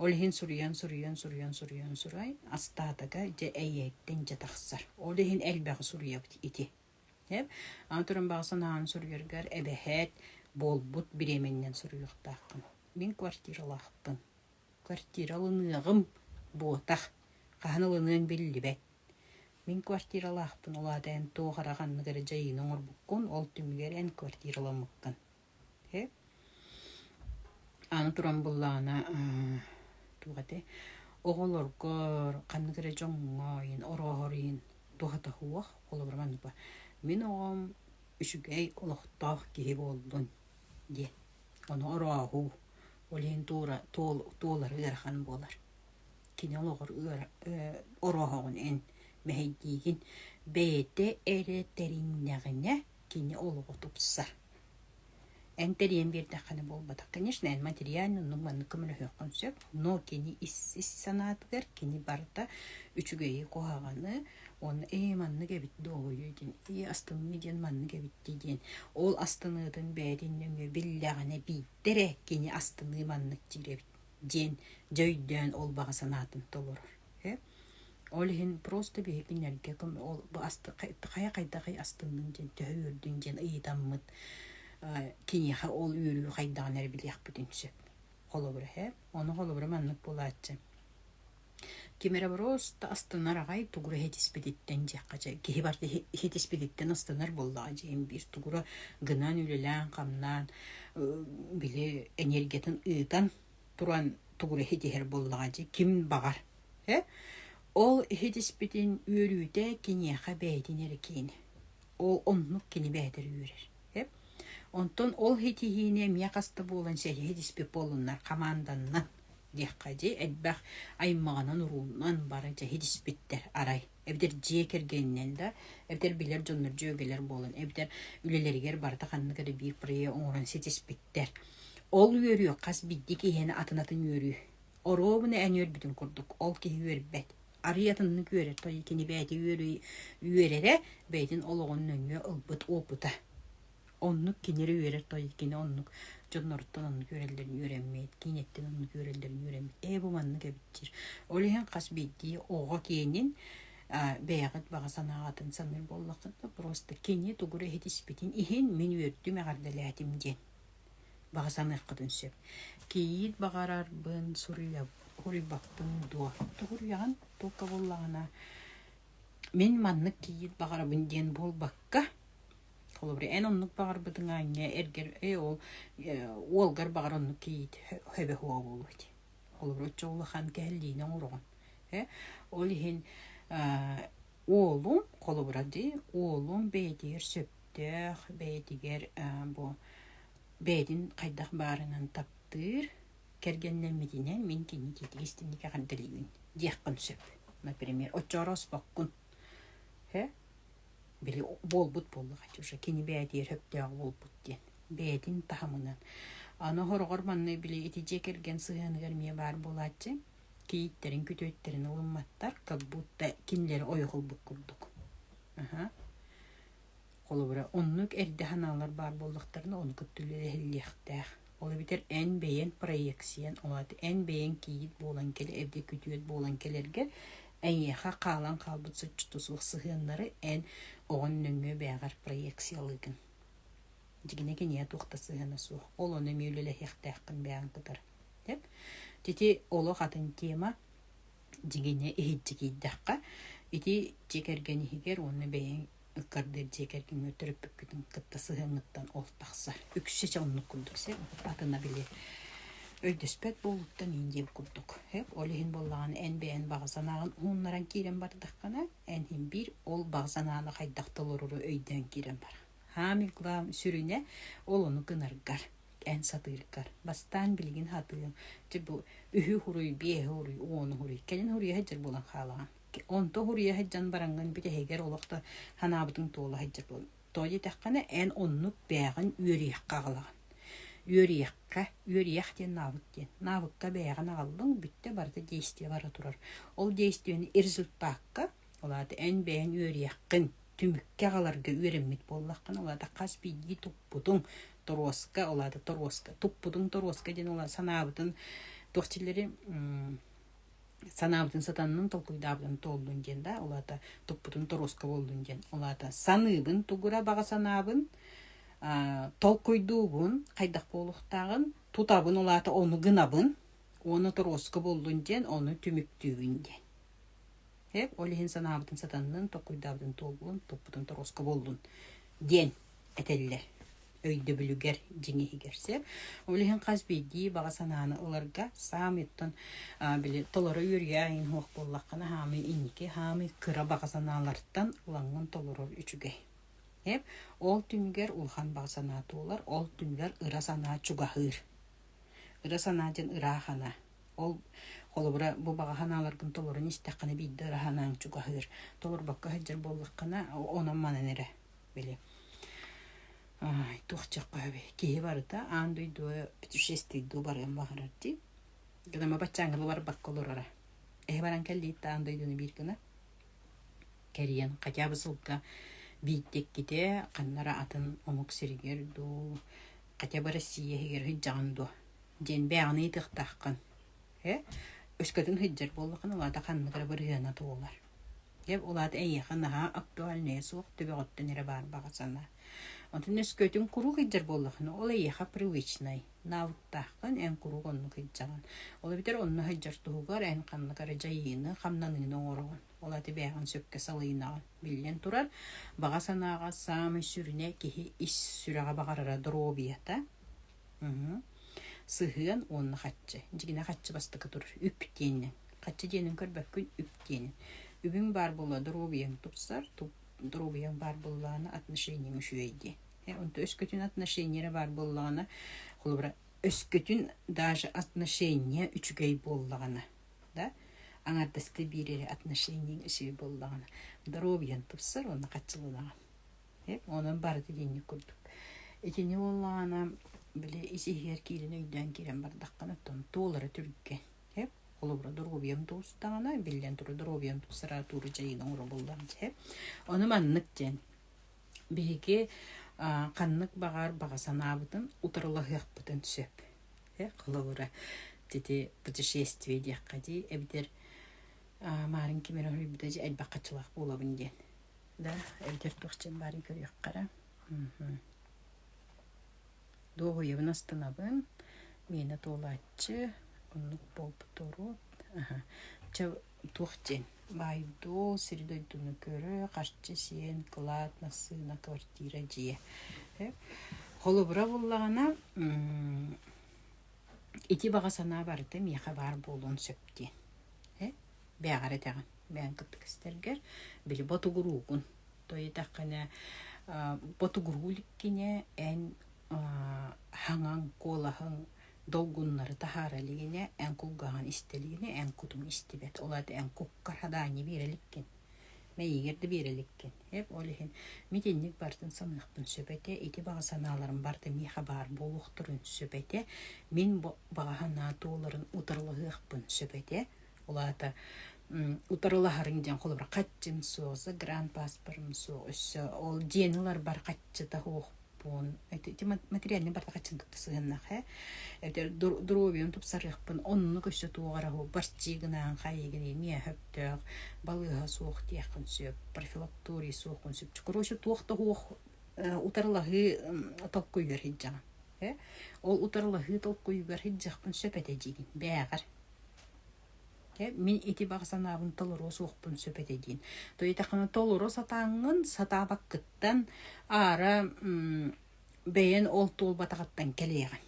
ол иһин суруйан суруйан суруйан суруйан сурай астаатага дьэ эйиэттэн дьэ тахсар ол иһин элбэҕи суруйабыт ити Аны туран баҕа санааны суруйаргар эбэһээт буолбут бириэмэннэн суруйуохтааххын. Мин квартиралаахпын. Квартира ылыныаҕым буотах. Хаһан ылыныаҥ биллибэт. Мин квартиралаахпын, ол аата эн туох эрэ ханнык эрэ дьайыыны оҥорбуккун, ол түмүгэр эн квартираламмыккын. Аны туран буллаҕына туох этэй оҕолоргор ханнык эрэ дьоҥҥо иһин орооһор иһин туһата суох холобура маннык баар мин оҕом үчүгэй олохтоох киһи буоллун диэн ону орооһуу ол иһин туора туолара ыарахан буолар кини олоҕор орооһоҕун эн мэһэйдиигин бэйэтэ эрэ тэриннэҕинэ кини олоҕо тупсар Эн тэрийэн биэрдэххинэ буолбатах. Конечно, эн материально оннук маннык көмөлөһүөххүн сөп, но кини ис ис санаатыгар кини барыта үчүгэйи, куһаҕаны уонна ээ маннык эбит дуоһуйуу диэн, ээ астыныы диэн маннык эбит дии диэн ол астыныытын бэйэтин нөҥүө биллэҕинэ биирдэ эрэ кини астыныы маннык диир эбит диэн дьэ өйдөөн ол баҕа санаатын толорор. Ол иһин просто биһи кинилэргэ ол бу хайа хайдахый астынныҥ диэн төһө үөрдүҥ диэн ыйытаммыт киниэхэ ол үөрүү хайдаҕын эрэ билиэхпитин сөп. Холобура һэ ону холобура маннык буолааччы. Ким эрэ просто астынар аҕай тугура иһитиспититтэн диэххэ дьэ киһи барыта иһитиспититтэн астынар буоллаҕа дьиэм биир тугура гынан үлэлээн-хамнаан били энергиятын ыытан туран тугура иһитиһэр буоллаҕа дии ким баҕар Э? Ол иһитиспитин үөрүүтэ киниэхэ бэйэтин эрэ киэнэ. Ол оннук кини бэйэтэ эрэ үөрэр. Э? Онтон ол иһитиһиини эмиэ хас да буолан сэрии буоллуннар хамаанданнан диэххэ дии элбэх аймаҕынан уруунан бары дьэ иһитиспиттэр арай эбэтэр дьиэ кэргэнинэн да эбэтэр билэр дьоннор дьүөгэлэр буолан эбэтэр үлэлэригэр барыта ханнык эрэ биир проект оҥорон ситиспиттэр ол үөрүү хас биирдии киһиэнэ атын-атын үөрүү Оруобуна эн үөрбүтүҥ курдук, ол киһи үөрбэт. Арыый атыннык үөрэр, то кини бэйэтэ үөрэрэ бэйэтин олоҕун нөҥүө ылбыт опыта. Оннук кини эрэ үөрэр, то кини оннук дьонноруттан оннук үөрэллэрин үөрэммит, киинэттэн оннук үөрэллэрин үөрэммит. Ээ бу маннык эбит диир. Ол иһин хас биирдии оҕо киэнин бэйэҕит баҕа санааҕытын саныыр буоллаххытына просто кини тугу эрэ иһитиспитин иһин мин үөрдүм эҕэрдэлээтим диэн баҕа саныаххытын сөп. Кийиит баҕарарбын суруйбаппын дуо? Тугуруйаҕын туохха буоллаҕына мин маннык кийиит баҕарабын диэн буолбакка холобура эн оннук баҕарбытыҥ аанньа эргэр ээ ол уолгар баҕар оннук кийиит хөбө суоҕа буолуо дии. Холобур, оччо улахан кэһиллиини оҥороҕун. Ол иһин уолум, холобура дии, уолум бэйэтигэр сөптөөх, бэйэтигэр бу бэйэтин хайдах баарынан таптыыр, кэргэннэммитинэн мин кини итиитик истиҥник эҕэрдэлиибин диэххин сөп. Например, оччоҕо оспоккун. Били буолбут буоллаҕа уже кини бэйэтигэр сөптөөх буолбут диэн бэйэтин таһымынан. Аны хороҕор манна били ити дьиэ кэргэн сыһыаныгар эмиэ баар буолааччы кийииттэрин күтүөттэрин ылымматтар как будто кинилэри ойох ылбыт курдук. Аха. Холобура, оннук эрдэ санаалар баар буоллахтарына ону кытта үлэлэһиллиэхтээх. Ол эбэтэр эн бэйэҥ проекциян, ол аата эн бэйэҥ кийиит буолан кэлэ эрдэ күтүөт буолан кэлэргэ эйиэхэ хаалан хаалбыт соччото суох сыһыаннары эн оҕон нөҥүө бэйэҕэр проекциялыыгын. Дьигинэ киниэхэ туох да сыһыана суох. Ол ону эмиэ үлэлэһиэхтээххин бэйэҕин кытары. Сөп? Ити олох атын тема. Дьигинэ иһирдьэ киирдэххэ, ити дьиэ кэргэн иһигэр уонна бэйэҥ ыккардыыр дьиэ кэргэҥҥэ төрөппүккүтүн кытта сыһыаҥҥыттан ол тахсар. Үксэ чэ оннук курдук сөп. Атына били өйдөспөт буолууттан иин диэн курдук. Сөп. Ол иһин буоллаҕына эн бэйэн баҕа санааҕын уһуннаран киирэн бардаххына, эн иһин биир ол баҕа санааны хайдах толорору өйдөөн киирэн бар. Хаамый главный сүрүнэ ол ону гынаргар эн сатыыргар. Бастаан билигин сатыым. Дьэ бу үһү хуруй, биэһи хуруй, уону хуруй. Кэлин хуруйа сылдьар буолан хаалаҕын. Онто хуруйа сылдьан бараҥҥын бүтэһигэр олох да санаабытыҥ туола сылдьар буол. Тоҕо диэтэххинэ, эн оннук бэйэҕин үөрүйэххэ аҕалаҕын. Үөрүйэххэ, үөрүйэх диэн наабык диэн. Наабыкка бэйэҕин аҕаллыҥ, бүттэ барыта действие бара турар. Ол действиени результакка, ол аата эн бэйэҥ үөрүйэххин түмүккэ аҕаларга үөрэммит буоллаххына, ол аата хас биирдии туппутуҥ торуоска, ол аата торуоска, туппутуҥ торуоска диэн ол санаабытын туох дииллэри санаабытын сатаннын толкуйдаабытын туоллун диэн да, ол аата туппутун торуоска буоллун диэн. Ол аата саныыбын тугура баҕа санаабын, толкуйдуубун хайдах буолуохтааҕын, тутабын ол аата ону гынабын, уонна торуоска буоллун диэн ону түмүктүүбүн диэн. Эп, ол иһин санаабытын сатаннын, толкуйдаабытын туоллун, туппутун торуоска буоллун диэн этэллэр өйдөбүлүгэр дьиҥ иһигэр сөп. Ол иһин хас биирдии баҕа санааны ыларга саамыйыттан били толоро үөрүйэ айын суох буоллаххына хаамый инники хаамый кыра баҕа санаалартан ылаҥҥын толорор үчүгэй. Эп, ол түмүгэр улахан баҕа санаа туолар, ол түмүгэр ыра санаа чугаһыыр. Ыра санаа диэн ыраах анаа. Ол холобура бу баҕа санааларгын толорон истэххинэ биирдэ ыра санааҥ чугаһыыр. Толорбокко сылдьар буоллаххына онон-манан эрэ били туох диэххэ сөбүй киһи барыта аан дойдуга путешествийдуу барыан баҕарар дии. Гынама баччааҥҥа барбакка олороро. Эһи баран кэллиит да аан дойдуну биир гына кэрийэн хотя бы сылга биирдэ иккитэ ханна эрэ атын омук сиригэр дуу хотя бы Россия иһигэр сылдьаҕын дуо диэн бэйэҕин ыйытыахтааххын. Э өскөтүн сылдьар буоллаххына ол аата ханнык эрэ бырыһыана туолар. Дьэ ол аата эйиэхэ наһаа актуальнайа суох төбөҕүттэн эрэ баар баҕа санаа. Онтон өскөтүн куруук сылдьар буоллаххына ол эйиэхэ привычнай, навыктааххын, эн куруук оннук сылдьаҕын. Ол эбэтэр онно сылдьар туһугар эн ханнык эрэ дьайыыны, хамнаныыны оҥороҕун. Ол аата бэйэҕин сөпкө салайынаҕын. Биллэн турар, баҕа санааҕа саамай сүрүнэ киһи ис сүрэҕэ баҕарара доруобуйата, Сыһыан уонна хаччы. Дьигинэ хаччы бастакы турар. Үп диэнинэн. Хаччы диэнин көрбөккүн, үп диэнин. Үбүҥ баар буолла доруобуйаҥ тупсар, доруобуйаҥ баар буоллаҕына отношениеҥ үчүгэй диэн. Онто өскөтүн отношение эрэ баар буоллаҕына, холобура, өскөтүн даже отношение үчүгэй буоллаҕына, да, аҥардасты биир эрэ отношениеҥ үчүгэй буоллаҕына, доруобуйаҥ тупсар уонна хаччыланаҕын. Онон барыта итинник курдук. Итини буоллаҕына, били ис-иһигэр киирэн өйдөөн киирэн бардаххына, оттон туолара түргэн. Холобура, доруобуйам тубустаҕына, биллэн турар, доруобуйам тупсара тууру дьайыыны оҥоро буоллаҕым дьэ. Ону маннык диэн, биһиги ханнык баҕар баҕа санаабытын утарылаһыахпытын сөп. Холобура, ити путешествие диэххэ дии, эбэтэр маарын ким эрэ хоруйбута дьэ элбэх хаччылаах буолабын диэн. Да, эбэтэр туох дьон баарын көрүөххэ эрэ. Дуоһуйабын астынабын, миэнэ туолааччы, оннук буолбут урут. Аха. Чэ, туох диэн, баай-дуол, сири-дойдуну көрө, харчы сиэн, кылаат, массыына, квартира, дьиэ. Холобура буллаҕына, Ити баҕа санаа барыта миэхэ баар буолуон сөп диэн. Э? Бэйэҕэр этэҕин. Бэйэҥ кытта кистэргэр били ботугуруугун. Тоҕо ботугуруу иликкинэ эн хаҥаҥ, куолаһыҥ долгуннары таһаара илигинэ, эн кулгааҕын истэ илигинэ, эн кутуҥ истибэт. Ол аата эн куккар хадаанньа биэрэ иликкин. Мэйиигэр да биэрэ иликкин. Эп ол иһин мин итинник барытын саныахпын сөп этэ. Ити баҕа санааларым барыта миэхэ баар буолуохтарын сөп этэ. Мин бу баҕа санаа туоларын утарылаһыахпын сөп этэ. Ол аата утарылаһарыҥ диэн холобура хаччым суох, загранпаспорым суох, өссө ол дьиэни ыларбар хаччыта суохпун. Ити материальнай барыта хаччын кытта сыһыаннаах ээ. Эбэтэр доруобуйам тупсарыахпын оннук өссө туох эрэ барчыы гынаан хайыгын эмиэ сөптөөх балыыһа суох диэххин сөп, профилакторий суоххун сөп. Короче, туох да суох утарылаһыы толкуйугар сылдьаҕын. Ол утарылаһыы толкуйугар сылдьыахпын сөп этэ диигин, бээҕэр. Мин ити баҕа санаабын толоруо суохпун сөп этэ диин. Тоҕо толоро сатааҥҥын сатаабаккыттан аара бэйэн ол туолбатаҕыттан кэлиэҕин.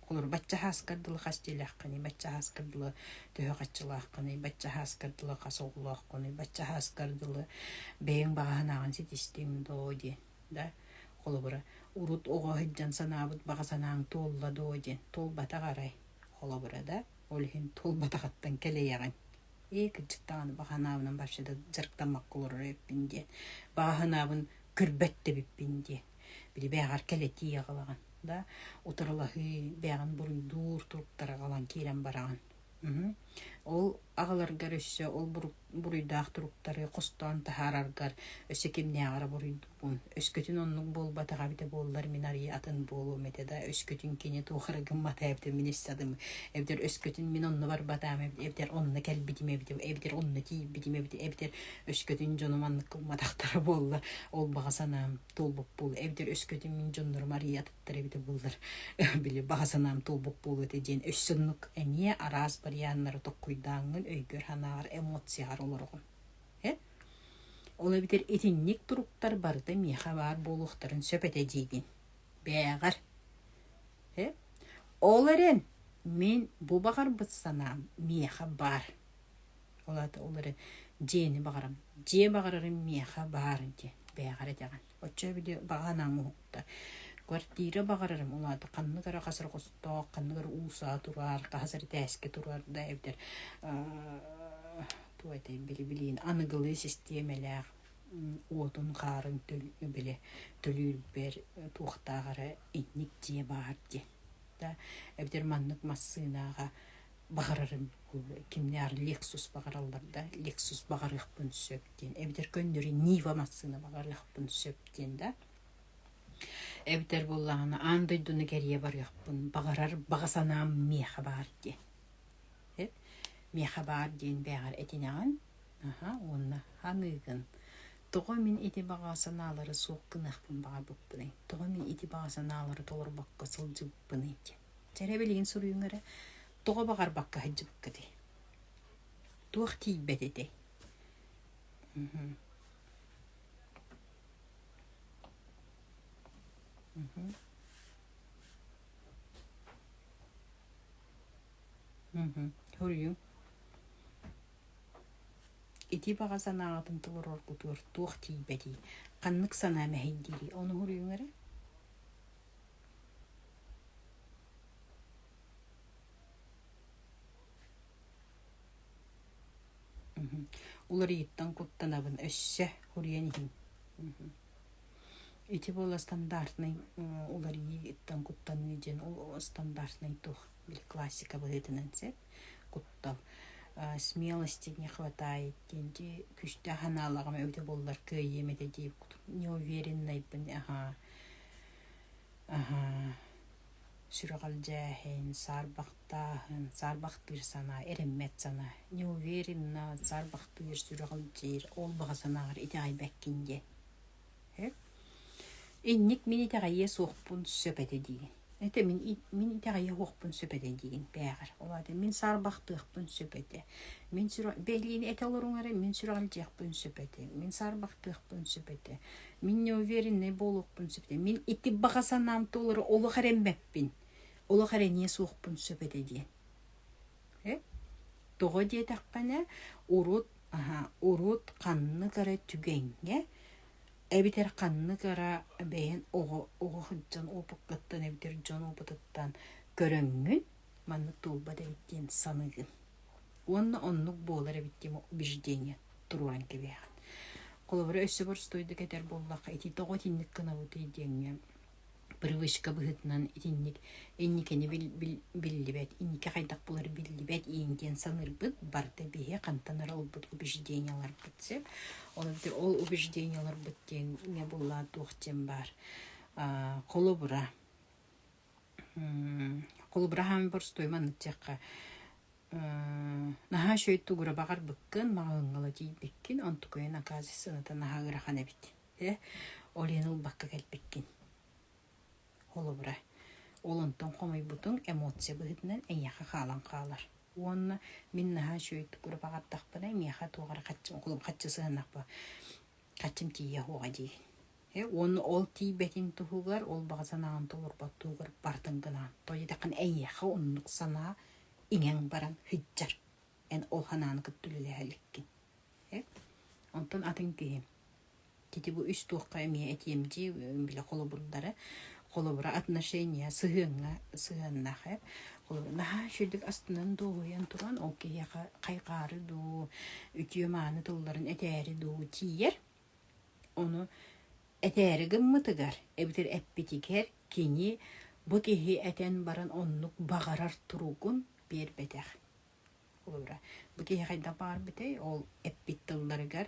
Холобур, бачча сааскар дылы хас дьиэлээххиний, бачча сааскар дылы төһө хаччылааххыный, бачча сааскар дылы хас оҕолооххунуй, бачча сааскар дылы бэйэҥ баҕа санааҕын ситистиҥ дуо диэн да. Холобура, урут оҕо сылдьан санаабыт баҕа санааҥ туолла дуо диэн, туолбатах арай, холобура да, ол иһин туолбатаҕыттан кэлэйэҕин. Ээ, кырдьык даҕаны баҕа санаабынан вообще да дьарыктаммакка олорор эбиппин диэн, баҕа санаабын көрбөт да эбиппин диэн. Били бэйэҕэр кэлэтии аҕалаҕын да, утарылаһыы, бэйэҕин буруйдуур туруктары аҕалан киирэн бараҕын. Ол аҕаларгар өссө ол буруйдаах туруктары хостоон таһаараргар өссө кимнээҕэр буруйдуубун. Өскөтүн оннук буолбатаҕа эбитэ буоллар мин арыйа атын буолуом этэ да, өскөтүн кини туох эрэ гыммата эбитэ мин өссө атын эбэтэр өскөтүн мин онно барбатаҕым эбэтэр онно кэлбитим эбитэ эбэтэр онно тиийбитим эбитэ эбэтэр өскөтүн дьонум маннык гымматахтара буоллар ол баҕа санаам туолбут буолуо эбэтэр өскөтүн мин дьоннорум арыйа атыттар эбитэ буоллар били баҕа санаам туолбут буолуо этэ диэн өссө оннук эмиэ араас варианнары толкуйдааҥҥын өйгөр-санааҕар эмоцияҕар олороҕун э ол эбэтэр итинник туруктар барыта миэхэ баар буолуохтарын сөп этэ диигин бээҕэр э ол эрэн мин бу баҕарбыт санаам миэхэ баар Ол аата ол эрэ дьиэни баҕарам. Дьиэ баҕарарым миэхэ баар диэн бэйэҕэр этэҕин. Оччо били баҕа санааҥ уһукта. Квартира баҕарарым, ол аата ханнык эрэ хас эрэ хостоох, ханнык эрэ уусаа турар, хаһыс эрэ этээскэ турар да эбэтэр туох этэй били билиин аныгылыы систиэмэлээх уотун хаарын били төлүүрбэр туохтаах эрэ инник дьиэ баар диэн да эбэтэр маннык массыынаҕа баҕарарым кимнээҕэр Lexus баҕараллар да Lexus баҕарыахпын сөп диэн эбэтэр көннөрү Нива массыына баҕарыахпын сөп диэн да эбэтэр буоллаҕына аан дойдуну кэрийэ барыахпын баҕарар баҕа санаам миэхэ баар диэн миэхэ баар диэн бэйэҕэр этинэҕин аха уонна ханыыгын тоҕо мин ити баҕа санаалары суох гыныахпын баҕарбыппыный тоҕо мин ити баҕа санаалары толорбокко сылдьыбыппыный диэн Чэ эрэ билигин суруйуҥ эрэ, тоҕо баҕарбакка сылдьыбыккытый? Туох тиийбэт этэй? Мгм. Мгм. Мгм. Суруйуҥ. Ити баҕа санааҕытын толороргутугар туох тиийбэтий? Ханнык санаа мэһэйдиирий? Ону суруйуҥ эрэ. Уларыйыттан куттанабын өссө уруйан иһин. Ити буола стандартнай уларыйыыттан куттаныы диэн ол стандартнай туох били классика быһыытынан сөп куттал смелости не хватает диэн дии күүстээх санаалааҕым эбитэ буоллар кыайыам этэ дии неувереннайбын аһаа Аһаа, сүрэҕэлдьээһин, саарбахтааһын, саарбахтыыр санаа, эрэммэт санаа, неуверенно саарбахтыыр, сүрэҕэлдьиир, ол баҕа санааҕар итэҕэйбэккин диэн. Һэ? Инник мин итэҕэйиэ суохпун сөп этэ диигин. Этэ мин мин итэҕэйиэ суохпун сөп этэ диигин бээҕэр. Ол аата мин саарбахтыахпын сөп этэ. Мин сүрэх бэлиини этэ олоруҥ эрэ мин сүрэҕэлдьиэхпин сөп этэ. Мин саарбахтыахпын сөп этэ. Мин неувереннай буолуохпун сөп. Мин ити баҕа санаам туолары олох эрэммэппин. Олох эрэниэ суохпун сөп этэ диэн. Э? Тоҕо диэтэххинэ, урут аһа, урут ханнык эрэ түгэҥҥэ эбэтэр ханнык эрэ бэйэн оҕо оҕо сылдьан опыккыттан эбэтэр дьон опытыттан көрөҥҥүн маннык туолбат эбит диэн саныыгын. Уонна оннук буолар эбит диэн убеждение туруоран кэбиһэҕин. Холобура, өссө боростуойдук этэр буоллахха, ити тоҕо итинник гынабытый диэҥҥэ привычка быһыытынан итинник инникини биллибэт, инники хайдах буолар биллибэт иин диэн саныырбыт барыта биһи хантан эрэ ылбыт убеждениеларбыт сөп. Ол эбэтэр ол убеждениеларбыт диэн буллаа туох диэн баар. Холобура, холобура хааман боростуой маннык диэххэ наһаа үчүгэй тугура баҕарбыккын, маҕаһыыҥҥа тиийбиккин, онтукайын оказывается сыаната наһаа ыарахан эбит. Э, ол иһин ылбакка кэлбиккин. Холобура, ол онтон хомойбутуҥ эмоция быһыытынан эйиэхэ хаалан хаалар. Уонна мин наһаа үчүгэй тугура баҕардахпына, миэхэ туох эрэ хаччы, холобура хаччы сыһыаннахпа хаччым тиийиэ суоҕа диигин. Уонна ол тиийбэтин туһугар, ол баҕа санааҕын толорбот туһугар бардын гынаан. Тоҕо диэтэххинэ, эйиэхэ оннук санаа иҥэн баран сылдьар. Эн ол санааны кытта үлэлэһэ иликкин. Онтон атын киһи Ити бу үс туохха эмиэ этиэм дии, били холобурдары. Холобура отношения сыһыаҥҥа сыһыаннаах ээ. Холобура наһаа үчүгэйдик астынан дуоһуйан туран ол киһиэхэ хайҕаары дуу, үтүө-мааны тылларын этээри дуу тиийэр. Ону этээри гыммытыгар эбэтэр эппитигэр кини бу киһи этэн баран оннук баҕарар туругун биэрбэтэх. Холобура, бу киһи хайдах баҕарбытай, ол эппит тылларыгар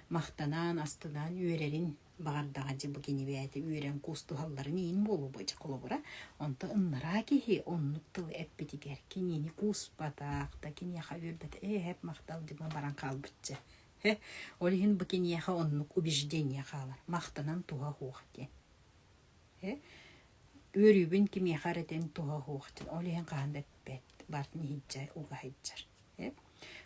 махтанаан, астынаан үөрэрин баҕардаҕа дьэ бу кини бэйэтэ үөрэн куустуһалларын иин буолуо дьэ холобура. Онто ыннараа киһи оннук тылы эппитигэр кинини кууспатах да киниэхэ үөрбэтэх ээ эп махтал дима баран хаалбычча. Ол иһин бу киниэхэ оннук убеждение хаалар. Махтанан туһа суох диэн. Үөрүүбүн кимиэхэ эрэ этэн туһа суох диэн. Ол иһин хаһан да эппэт, баартын иһирдьэ уга сылдьар.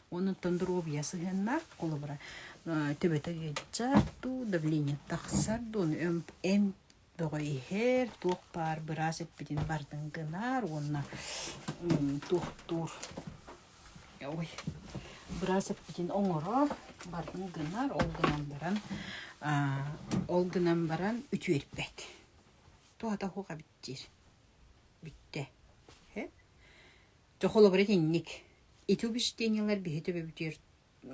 Онуттан доруобуйа сыһыаннаах, холобура, төбөтө ыалдьар дуу, давление тахсар дуу, ону эмп бөҕө иһэр, туох баар быраас эппитин барытын гынар уонна туохтуур ой быраас эппитин оҥорор, барытын гынар, ол гынан баран ол гынан баран үтүөрбэт. Туһата суох эбит диир. Бүттэ. Дьэ холобура итинник. Ити убеждениелар биһи төбөбүтүгэр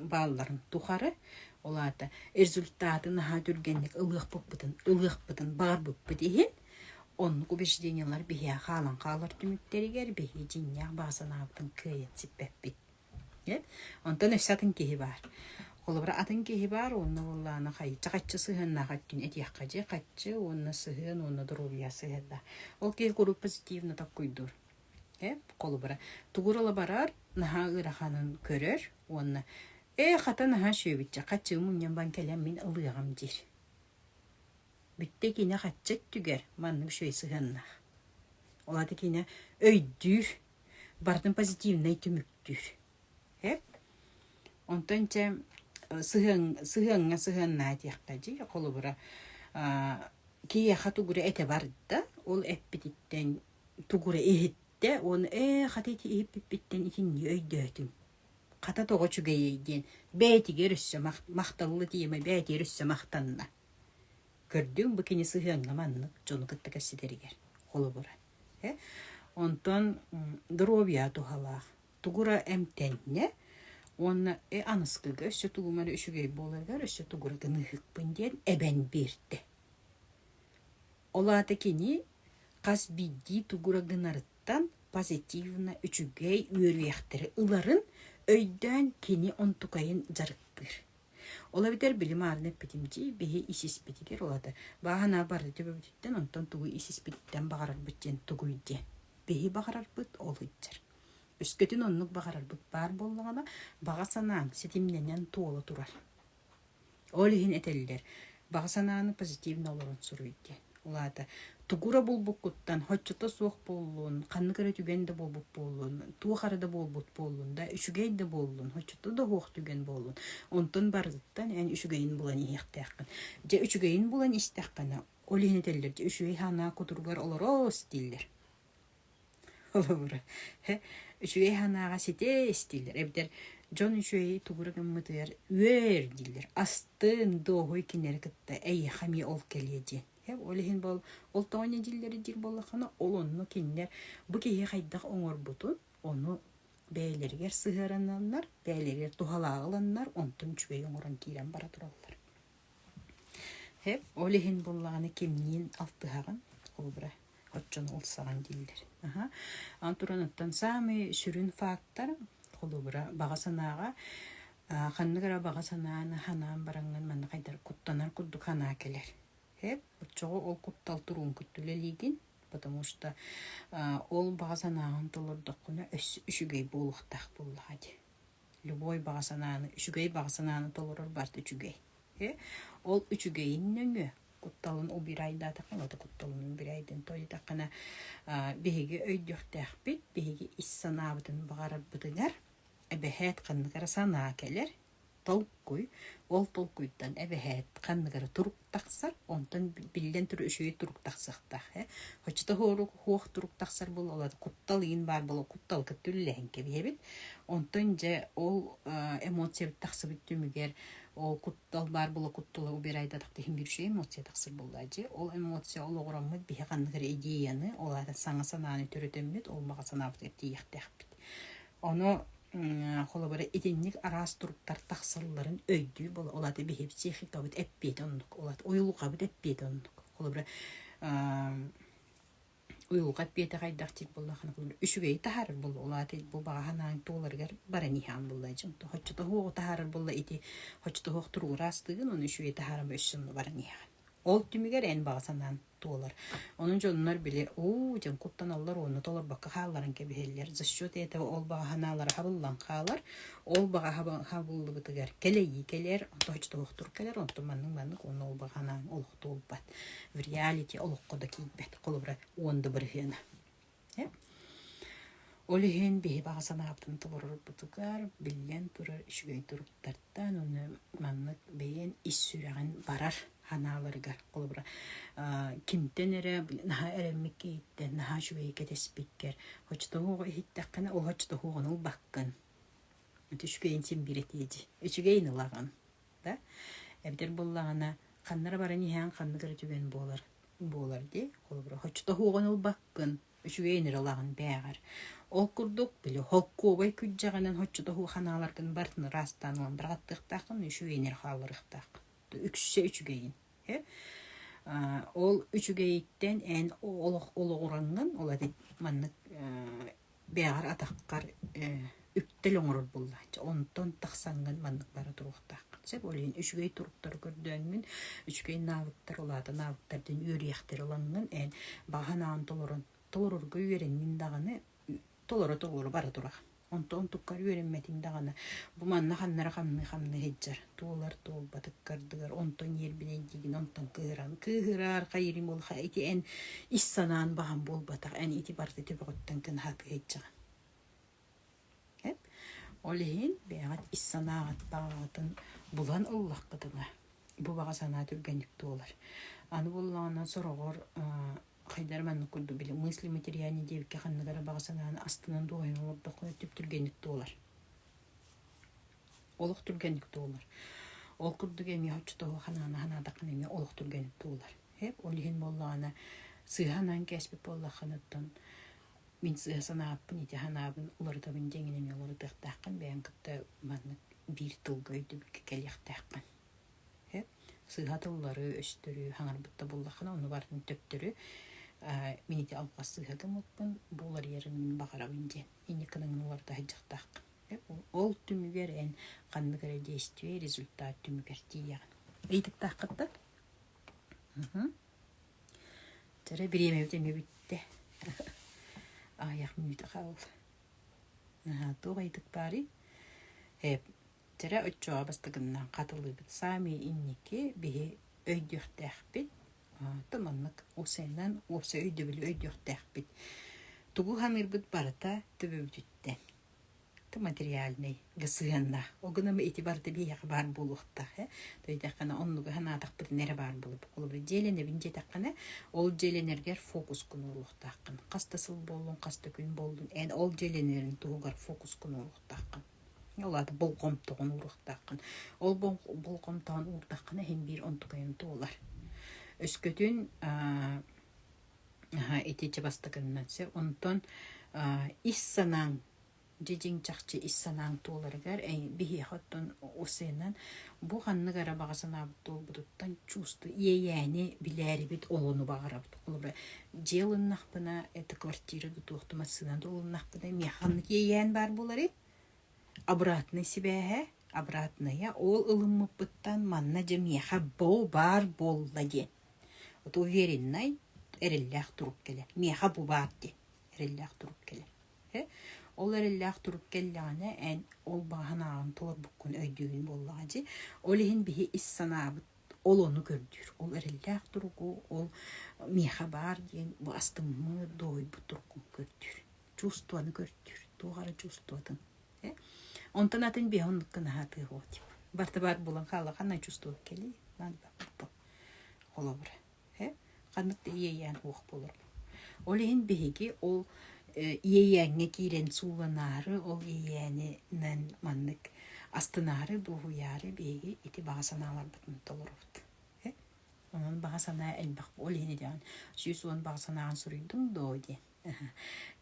баалларын тухары, ол аата результаты наһаа түргэнник ылыахпыппытын, ылыахпытын баҕарбыппыт иһин, оннук убеждениелар биһиэхэ хаалан хаалар түмүктэригэр биһи дьиҥнээх баҕа санаабытын кыайан сиппэппит. Онтон өссө атын киһи баар. Холобура, атын киһи баар уонна буоллаҕына хайчы хаччы сыһыаннаах өттүн этиэххэ дьэ хаччы уонна сыһыан уонна доруобуйа сыһыаннаах. Ол киһи куруук позитивно толкуйдуур. Э, холобура, тугу ыла барар, наһаа ыараханын көрөр уонна ээ хата наһаа үчүгэйбит хаччы мунньан баран кэлэн мин ылыаҕым диир. Бүттэ кини хаччы өттүгэр маннык үчүгэй сыһыаннаах. Ол аата кини өйдүүр, барытын позитивнай түмүктүүр. Эп. Онтон чэ сыһыан сыһыаҥҥа сыһыаннаа диэххэ дии. Холобура, киһиэхэ тугу эрэ этэ барда, ол эппититтэн тугу эрэ иһиттэ уонна ээ хата ити иһиппиппиттэн итинни өйдөөтүм. Хата тоҕо үчүгэйэй диэн бэйэтигэр өссө махталлы тиэмэ бэйэтигэр өссө махтанна. Көрдүҥ бу кини сыһыаҥҥа маннык дьону кытта кэпсэтэригэр холобура. Онтон доруобуйа туһалаах. Тугура эмтэннэ уонна э аныскыга өссө тугум эрэ үчүгэй буоларыгар өссө тугура гыныһыкпын диэн эбэн биэрдэ. Ол аата кини хас биирдии тугура гынарыттан позитивно үчүгэй үөрүйэхтэри ыларын өйдөөн кини онтукайын дьарыктыыр. Ол эбэтэр били маарын эппитим дии, биһи ис-испитигэр ол аата бааһынаа бары төбөбүтүттэн онтон тугу ис-испититтэн баҕарарбыт диэн тугуй диэн. Биһи баҕарарбыт ол сылдьар. Өскөтүн оннук баҕарарбыт баар буоллаҕына, баҕа санааҥ ситимнэнэн туола турар. Ол иһин этэллэр, баҕа санааны позитивно олорон суруй диэн. Ол аата тугу эрэ булбуккуттан соччото суох буоллун, ханнык эрэ түгэн да буолбут буоллун, туох эрэ да буолбут буоллун да, үчүгэй да буоллун, соччото да суох түгэн буоллун, онтон барытыттан эн үчүгэйин булан иһиэхтээххин. Дьэ үчүгэйин булан истэххинэ, ол иһин этэллэр, дьэ үчүгэй санаа кутуругар олороос дииллэр. Холобура, үчүгэй санааҕа ситэ истииллэр эбэтэр дьон үчүгэйи тугу эрэ гыммытыгар үөр дииллэр, астын, дуоһуй кинилэри кытта эйиэхэ эмиэ ол кэлиэ диэн. Ол иһин бол ол тоҕо инньэ дииллэри диир буоллаххына, ол онно кинилэр бу киһи хайдах оҥорбутун, ону бэйэлэригэр сыһыарананнар, бэйэлэригэр туһалааҕы ыланнар, онтон үчүгэй оҥорон киирэн бара тураллар. Ол иһин буоллаҕына кимниин алтыһаҕын, холобура, оччону ылсаҕын дииллэр. Аха. Аны туран оттон саамай сүрүн фактор, холобура, баҕа санааҕа ханнык эрэ баҕа санааны санаан бараҥҥын манна хайдах куттанар курдук санаа кэлэр. Оччоҕо ол куттал туруун кытта үлэлиигин, потому что ол баҕа санааҕын толордоххуна өссө үчүгэй буолуохтаах буоллаҕа дии. Любой баҕа санааны, үчүгэй баҕа санааны толорор барыта үчүгэй. Ол үчүгэйин нөҥүө кутталын убирайдаатаххына, ото кутталын убирайдын тоойдаххына биһиги өйдүөхтээхпит, биһиги ис санаабытын баҕарарбытыгар эбэһээт ханнык эрэ санаа кэлэр, толкуй, ол толкуйтан эбэһээт ханнык эрэ турук тахсар, онтон биллэн турар үчүгэй турук тахсыахтаах. Оччото хуох турук тахсар буолла, куттал иин баар буолла, куттал кытта үллэһэн кэбиһэбит. Онтон дьэ ол эмоциябыт тахсыбыт түмүгэр ол куттал баар буола куттала убирайдатах иһин биир үчүгэй эмоция тахсар буолла дьэ. Ол эмоция олоҕураммыт биһи ханнык эрэ идеяны, ол аата саҥа санааны төрөтөммүт, ол баҕа санаабытыгар тиийиэхтээхпит. Ону холобура итинник араас туруктар тахсалларын өйдүүр буола ол аата биһи психикабыт эппиэтэ оннук ол аата уйулҕабыт эппиэтэ оннук холобура уйулҕа эппиэтэ хайдах диир буоллаххына холобура үчүгэйи таһаарар буолла ол аата бу баҕа санааҥ туоларыгар баран иһэҕин буолла дьон хоччотоһуоҕу таһаарар буолла ити хоччотоһуох туругу ыраастыыгын ону үчүгэйи таһааран өссө онно баран иһэҕин ол түмүгэр эн баҕа санааҥ туолар. Онон дьоннор били уу дьон куттаналлар уонна толорбокко хаалларан кэбиһэллэр. За счет этого ол баҕа санаалара хабыллан хаалар. Ол баҕа хабыллыбытыгар кэлэйии кэлэр, онтон хочтоохтур кэлэр, онтон маннык-маннык уонна ол баҕа санааҥ олох туолбат. В реалити олоххо да киирбэт. Холобура, уон да бырыһыана. Ол иһин биһи баҕа санаабытын толорорбутугар биллэн турар үчүгэй туруктартан уонна маннык бэйэн ис сүрэҕин барар санааларыгар холобура кимтэн эрэ наһаа эрэммит киһиттэн наһаа үчүгэйи кэтэспиккэр хочтоһуоҕу иһиттэххинэ ол хочтоһуоҕун ылбаккын үчүгэйин син биир этиэ дии үчүгэйин ылаҕын да эбэтэр буоллаҕына ханна эрэ баран иһэн ханнык эрэ түгэн буолар буолар дии холобура хочтоһуоҕун ылбаккын үчүгэйин эрэ ылаҕын бээҕэр ол курдук били холкуобай күрдьэҕинэн хоччотоһуу ханааларгын барытын ыраастаан ылан быраҕаттыахтааххын үчүгэйин эрэ хаалларыахтааххын үксэ үчүгэйин ол үчүгэйиттэн эн олох олоҕураҥҥын ол маннык бэйэҕэр атаххар үктэл оҥорор буоллааччы. Онтон тахсаҥҥын маннык бара туруохтааххын сөп. Ол иһин үчүгэй туруктары көрдөөҥҥүн, үчүгэй навыктар, ол аата навыктар диэн үөрүйэхтэри ылаҥҥын, эн баҕа санааҕын толорон, толорорго үөрэннин даҕаны, толоро-толоро бара тураҕын. Онтон онтуккар үөрэммэтиҥ даҕаны, бу манна ханнара хамныы-хамныы сылдьар, туолар туолбат ыккардыгар, онтон ньиэрбинэйдиигин, онтон кыыһыран кыыһырар, хайыырын буолха ити эн ис санаан баҕан буолбатах, эн ити барыта төбөҕүттэн кынаһатыы сылдьаҕын. Ол иһин бэйэҕит ис санааҕыт баҕаҕытын булан ыллаххытына, бу баҕа санаа түргэнник туолар. Аны буоллаҕына сороҕор хайдах эрэ маннык курдук били мысли материальные диэбиккэ ханнык эрэ баҕа санааны астынан дуоһуйан олордоххуна түп-түргэнник туолар. Олох түргэнник туолар. Ол курдук эмиэ оччотооҕу ханааны санаатаххына эмиэ олох түргэнник туолар. Ол иһин буоллаҕына сыыһа санаан кээспит буоллаххыныттан мин сыыһа санааппын ити санаабын уларытабын диэҥин эмиэ уларытыахтааххын бэйэҥ кытта маннык биир тылга өйдөбүлгэ кэлиэхтээххин. Сыыһа тыллары, өстөрү хаҥарбыт да буоллаххына, ону барытын төптөрү мин ити алҕас сыыһа гыммыппын, бу уларыйарын мин баҕарабын диэн инник гынан уларыта сылдьыахтааххын. Ол түмүгэр эн ханнык эрэ действие, результат түмүгэр тиийэҕин. Ыйытыктааххыт да? Чэрэ бириэмэбит эмиэ бүттэ. Аҕыйах мүнүүтэ хаалла. Туох ыйытык баарый? Чэрэ оччоҕо бастакыннан хатылыыбыт. Саамай инники биһи өйдүөхтээхпит. То маннык уопсайынан уопсай өйдөбүлү өйдүөхтээхпит. Тугу саныырбыт барыта төбөбүтүттэн. Материальнай сыһыаннаах. Ол гынан ити барыта биһиэхэ баар буолуохтаах ээ. Төйдөөххүнэ оннугу санаатахпытына эрэ баар буолуо. Холобура, дьиэлэнэбин диэтэххинэ, ол дьиэлэнэргэр фокускун ууруохтааххын. Хас да сыл буоллун, хас да күн буоллун, эн ол дьиэлэнэрин туһугар фокускун ууруохтааххын. Ол аата болҕомтоҕун ууруохтааххын. Ол болҕомтоҕун уурдаххына иһин биир онтукайын туолар. Өскөтүн ити чэ бастакыннан сөп. Онтон ис санааҥ дьэ дьиҥ чахчы ис санааҥ туоларыгар биһиэхэ оттон усенан бу ханнык эрэ баҕа санаабыт туолбутуттан чувство иэйээни билээрибит олону баҕарабыт. Холобура, дьиэ ылыннахпына, это квартира да туох да массыына да ылыннахпына миэхэ ханнык иэйээн баар буоларый? Обратнай сибээһэ, обратная ол ылыммыппыттан манна дьэ миэхэ бу баар буолла диэн. Вот увереннай, эрэллээх турук кэлэр. Миэхэ бу баар диэн эрэллээх турук кэлэр. Ол эрэллээх турук кэллэҕинэ, эн ол баҕа санааҕын толорбуккун өйдүүгүн буоллаҕа дии. Ол иһин биһи ис санаабыт ол ону көрдүүр. Ол эрэллээх туругу, ол миэхэ баар диэн бу астыммыт, дуоһуйбут туруккун көрдүүр. Чувствоны көрдүүр. Туох эрэ чувствотын. Онтон атын биһи оннук гына сатыах тип. Барыта баар буолан хаалла ханна чувство кэлии холобура. Ханнык да иэйээн суох буолар. Ол иһин биһиги ол иэйээҥҥэ киирэн сууланаары, ол иэйээнинэн маннык астынаары, дуоһуйаары биһиги ити баҕа санааларбытын толоробут. Онон баҕа санаа элбэх ол иһин идэҕин 110 баҕа санааҕын суруйдуҥ дуо диэн.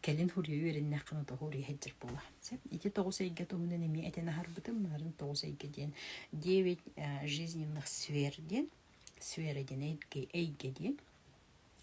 Кэлин хуруйа үөрэннэххинэ тоҕо уруйа сылдьар буолаҕын. Сөп. Ити тоҕус эйгэ туһунан эмиэ этэн аһарбытым. Марын тоҕус эйгэ диэн девять жизненных сфер диэн сфера диэн эйгэ диэн.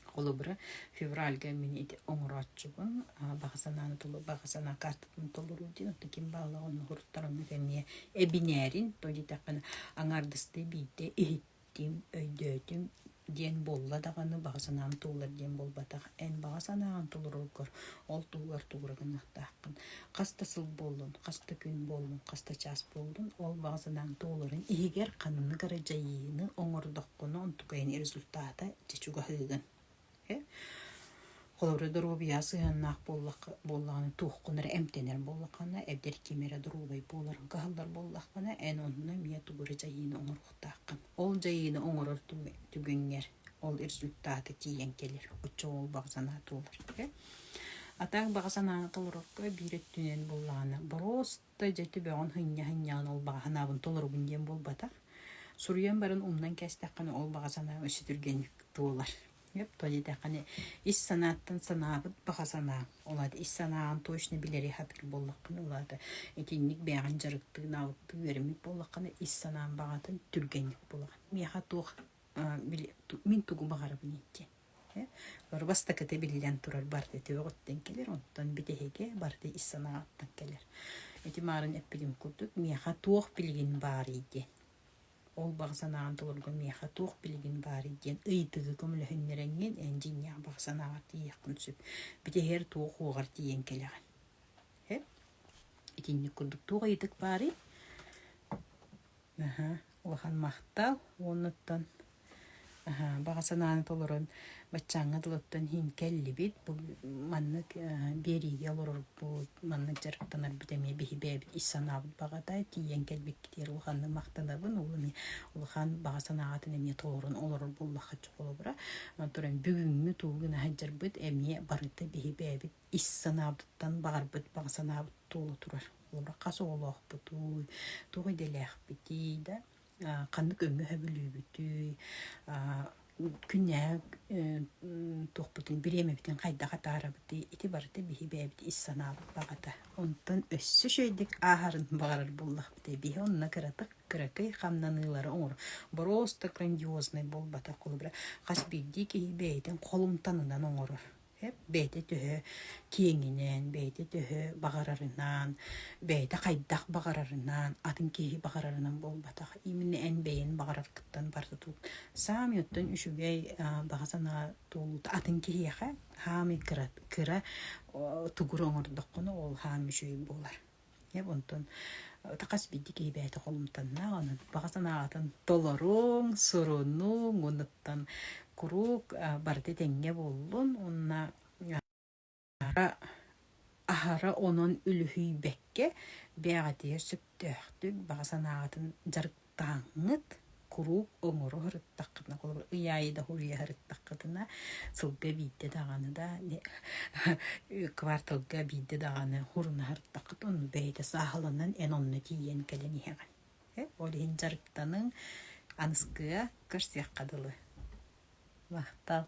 Холобура, февральга мин ити оҥорооччубун баҕа санааны толору баҕа санаа картатын толоруу диэн оттон ким баалаах онно суруттараммыт эмиэ эбинээрин то диэтэххинэ аҥаардастыы биирдэ иһиттим, өйдөөтүм диэн буолла даҕаны баҕа санаам туолар диэн буолбатах. Эн баҕа санааҕын толороргор ол туһугар тугура гыныахтааххын. Хас да сыл буоллун, хас да күн буоллун, хас да чаас буоллун, ол баҕа санааҥ туоларын иһигэр ханнык эрэ дьайыыны оҥордоххуна онтукайын результата дьэ чугаһыыгын. Холобура, доруобуйаҕа сыһыаннаах буоллаҕына, туоххун эрэ эмтэнэр буоллаххына, эдэр ким эрэ доруобай буоларын кыһаллар буоллаххына, эн онно эмиэ тугу эрэ дьайыыны оҥоруохтааххын. Ол дьайыыны оҥорор түгэҥҥэр ол результаты тиийэн кэлэр. Оччоҕо ол баҕа санаа туолар. А так баҕа санааны толорорго биир өттүнэн буоллаҕына, боруоста дьэ төбөҕүн сынньа-сынньаҕын ол баҕа санаабын толоробун диэн буолбатах. Суруйан баран умнан кээстэххинэ ол баҕа санаа өссө түргэнник туолар. Йоп, то диэтэххинэ ис санааттан санаабыт баҕа санаа. Ол аата ис санааҕын точно билэри сатыыр буоллаххына, ол аата итинник бэйэҕин дьарыктыы, навыктыы үөрэммит буоллаххына, ис санаан баҕатын түргэнник булаҕын. Миэхэ туох мин тугу баҕарабын диэн. Бары бастакыта биллэн турар барыта төбөҕүттэн кэлэр, онтон бүтэһигэ барыта ис санааҕыттан кэлэр. Ити маарын эппитим курдук, миэхэ туох билигин баарый диэн. Ол баҕа санааҕын толорго миэхэ туох билигин баарый диэн ыйытыгы көмөлөһүннэрэҥҥин эн дьиҥнээх баҕа санааҕар тиийиэххин сөп. Бүтэһигэр туох уоҕар тиийэн кэлэҕин. Итинник курдук туох ыйытык баарый? Аһа, улахан махтал уоннуттан аһа, баҕа санааны толорон баччааҥҥа дылыттан иһин кэллибит. Бу маннык биэриигэ олорорбут, маннык дьарыктанарбыт эмиэ биһи бэйэбит ис санаабыт баҕата тиийэн кэлбиккитигэр улаханнык махтанабын. Ол эмиэ улахан баҕа санааҕытын эмиэ толорон олорор буоллахха холобура. Онтон бүгүҥҥү тугу гына сылдьарбыт эмиэ барыта биһи бэйэбит ис санаабыттан баҕарбыт баҕа санаабыт туола турар. Холобура, хас оҕолоохпутуй, туох идэлээхпитий да, ханнык өҥө сөбүлүүбүтүй, күннээҕи туохпутун, бириэмэбитин хайдах атаарабытый, ити барыта биһи бэйэбит ис санаабыт баҕата. Онтон өссө үчүгэйдик ааһарын баҕарар буоллахпыт биһи онно кыратык кыракый хамнаныылары оҥор. Боруоста грандиознай буолбатах, холобура, хас биирдии киһи бэйэтин холумтанынан оҥорор. Бэйэтэ төһө киэҥинэн, бэйэтэ төһө баҕарарынан, бэйэтэ хайдах баҕарарынан, атын киһи баҕарарынан буолбатах. Именно эн бэйэн баҕараргыттан барыта саамай оттон үчүгэй баҕа санаа туолуута атын киһиэхэ саамай кыра кыра тугур оҥордоххуна ол саамай үчүгэй буолар. Онтон хас биирдии киһи бэйэтэ холумтаннаах, онон баҕа санааҕытын толоруҥ, сурунуҥ, онуттан куруук барыта этэҥҥэ буоллун уонна аһара онон үлүһүйбэккэ. ситиһэргэ бэйэҕитигэр сөптөөхтүк баҕа санааҕытын дьарыктааҥҥыт куруук оҥоро сырыттаххытына, холобур, ый аайы да суруйа сырыттаххытына, сылга биирдэ даҕаны да, кварталга биирдэ даҕаны хуруна сырыттаххыт, онно бэйэтэ сааһыланан эн онно тиийэн кэлэн иһэҕин. Ол иһин дьарыктаныҥ, аныскыга көрсүөххэ дылы. Махтал.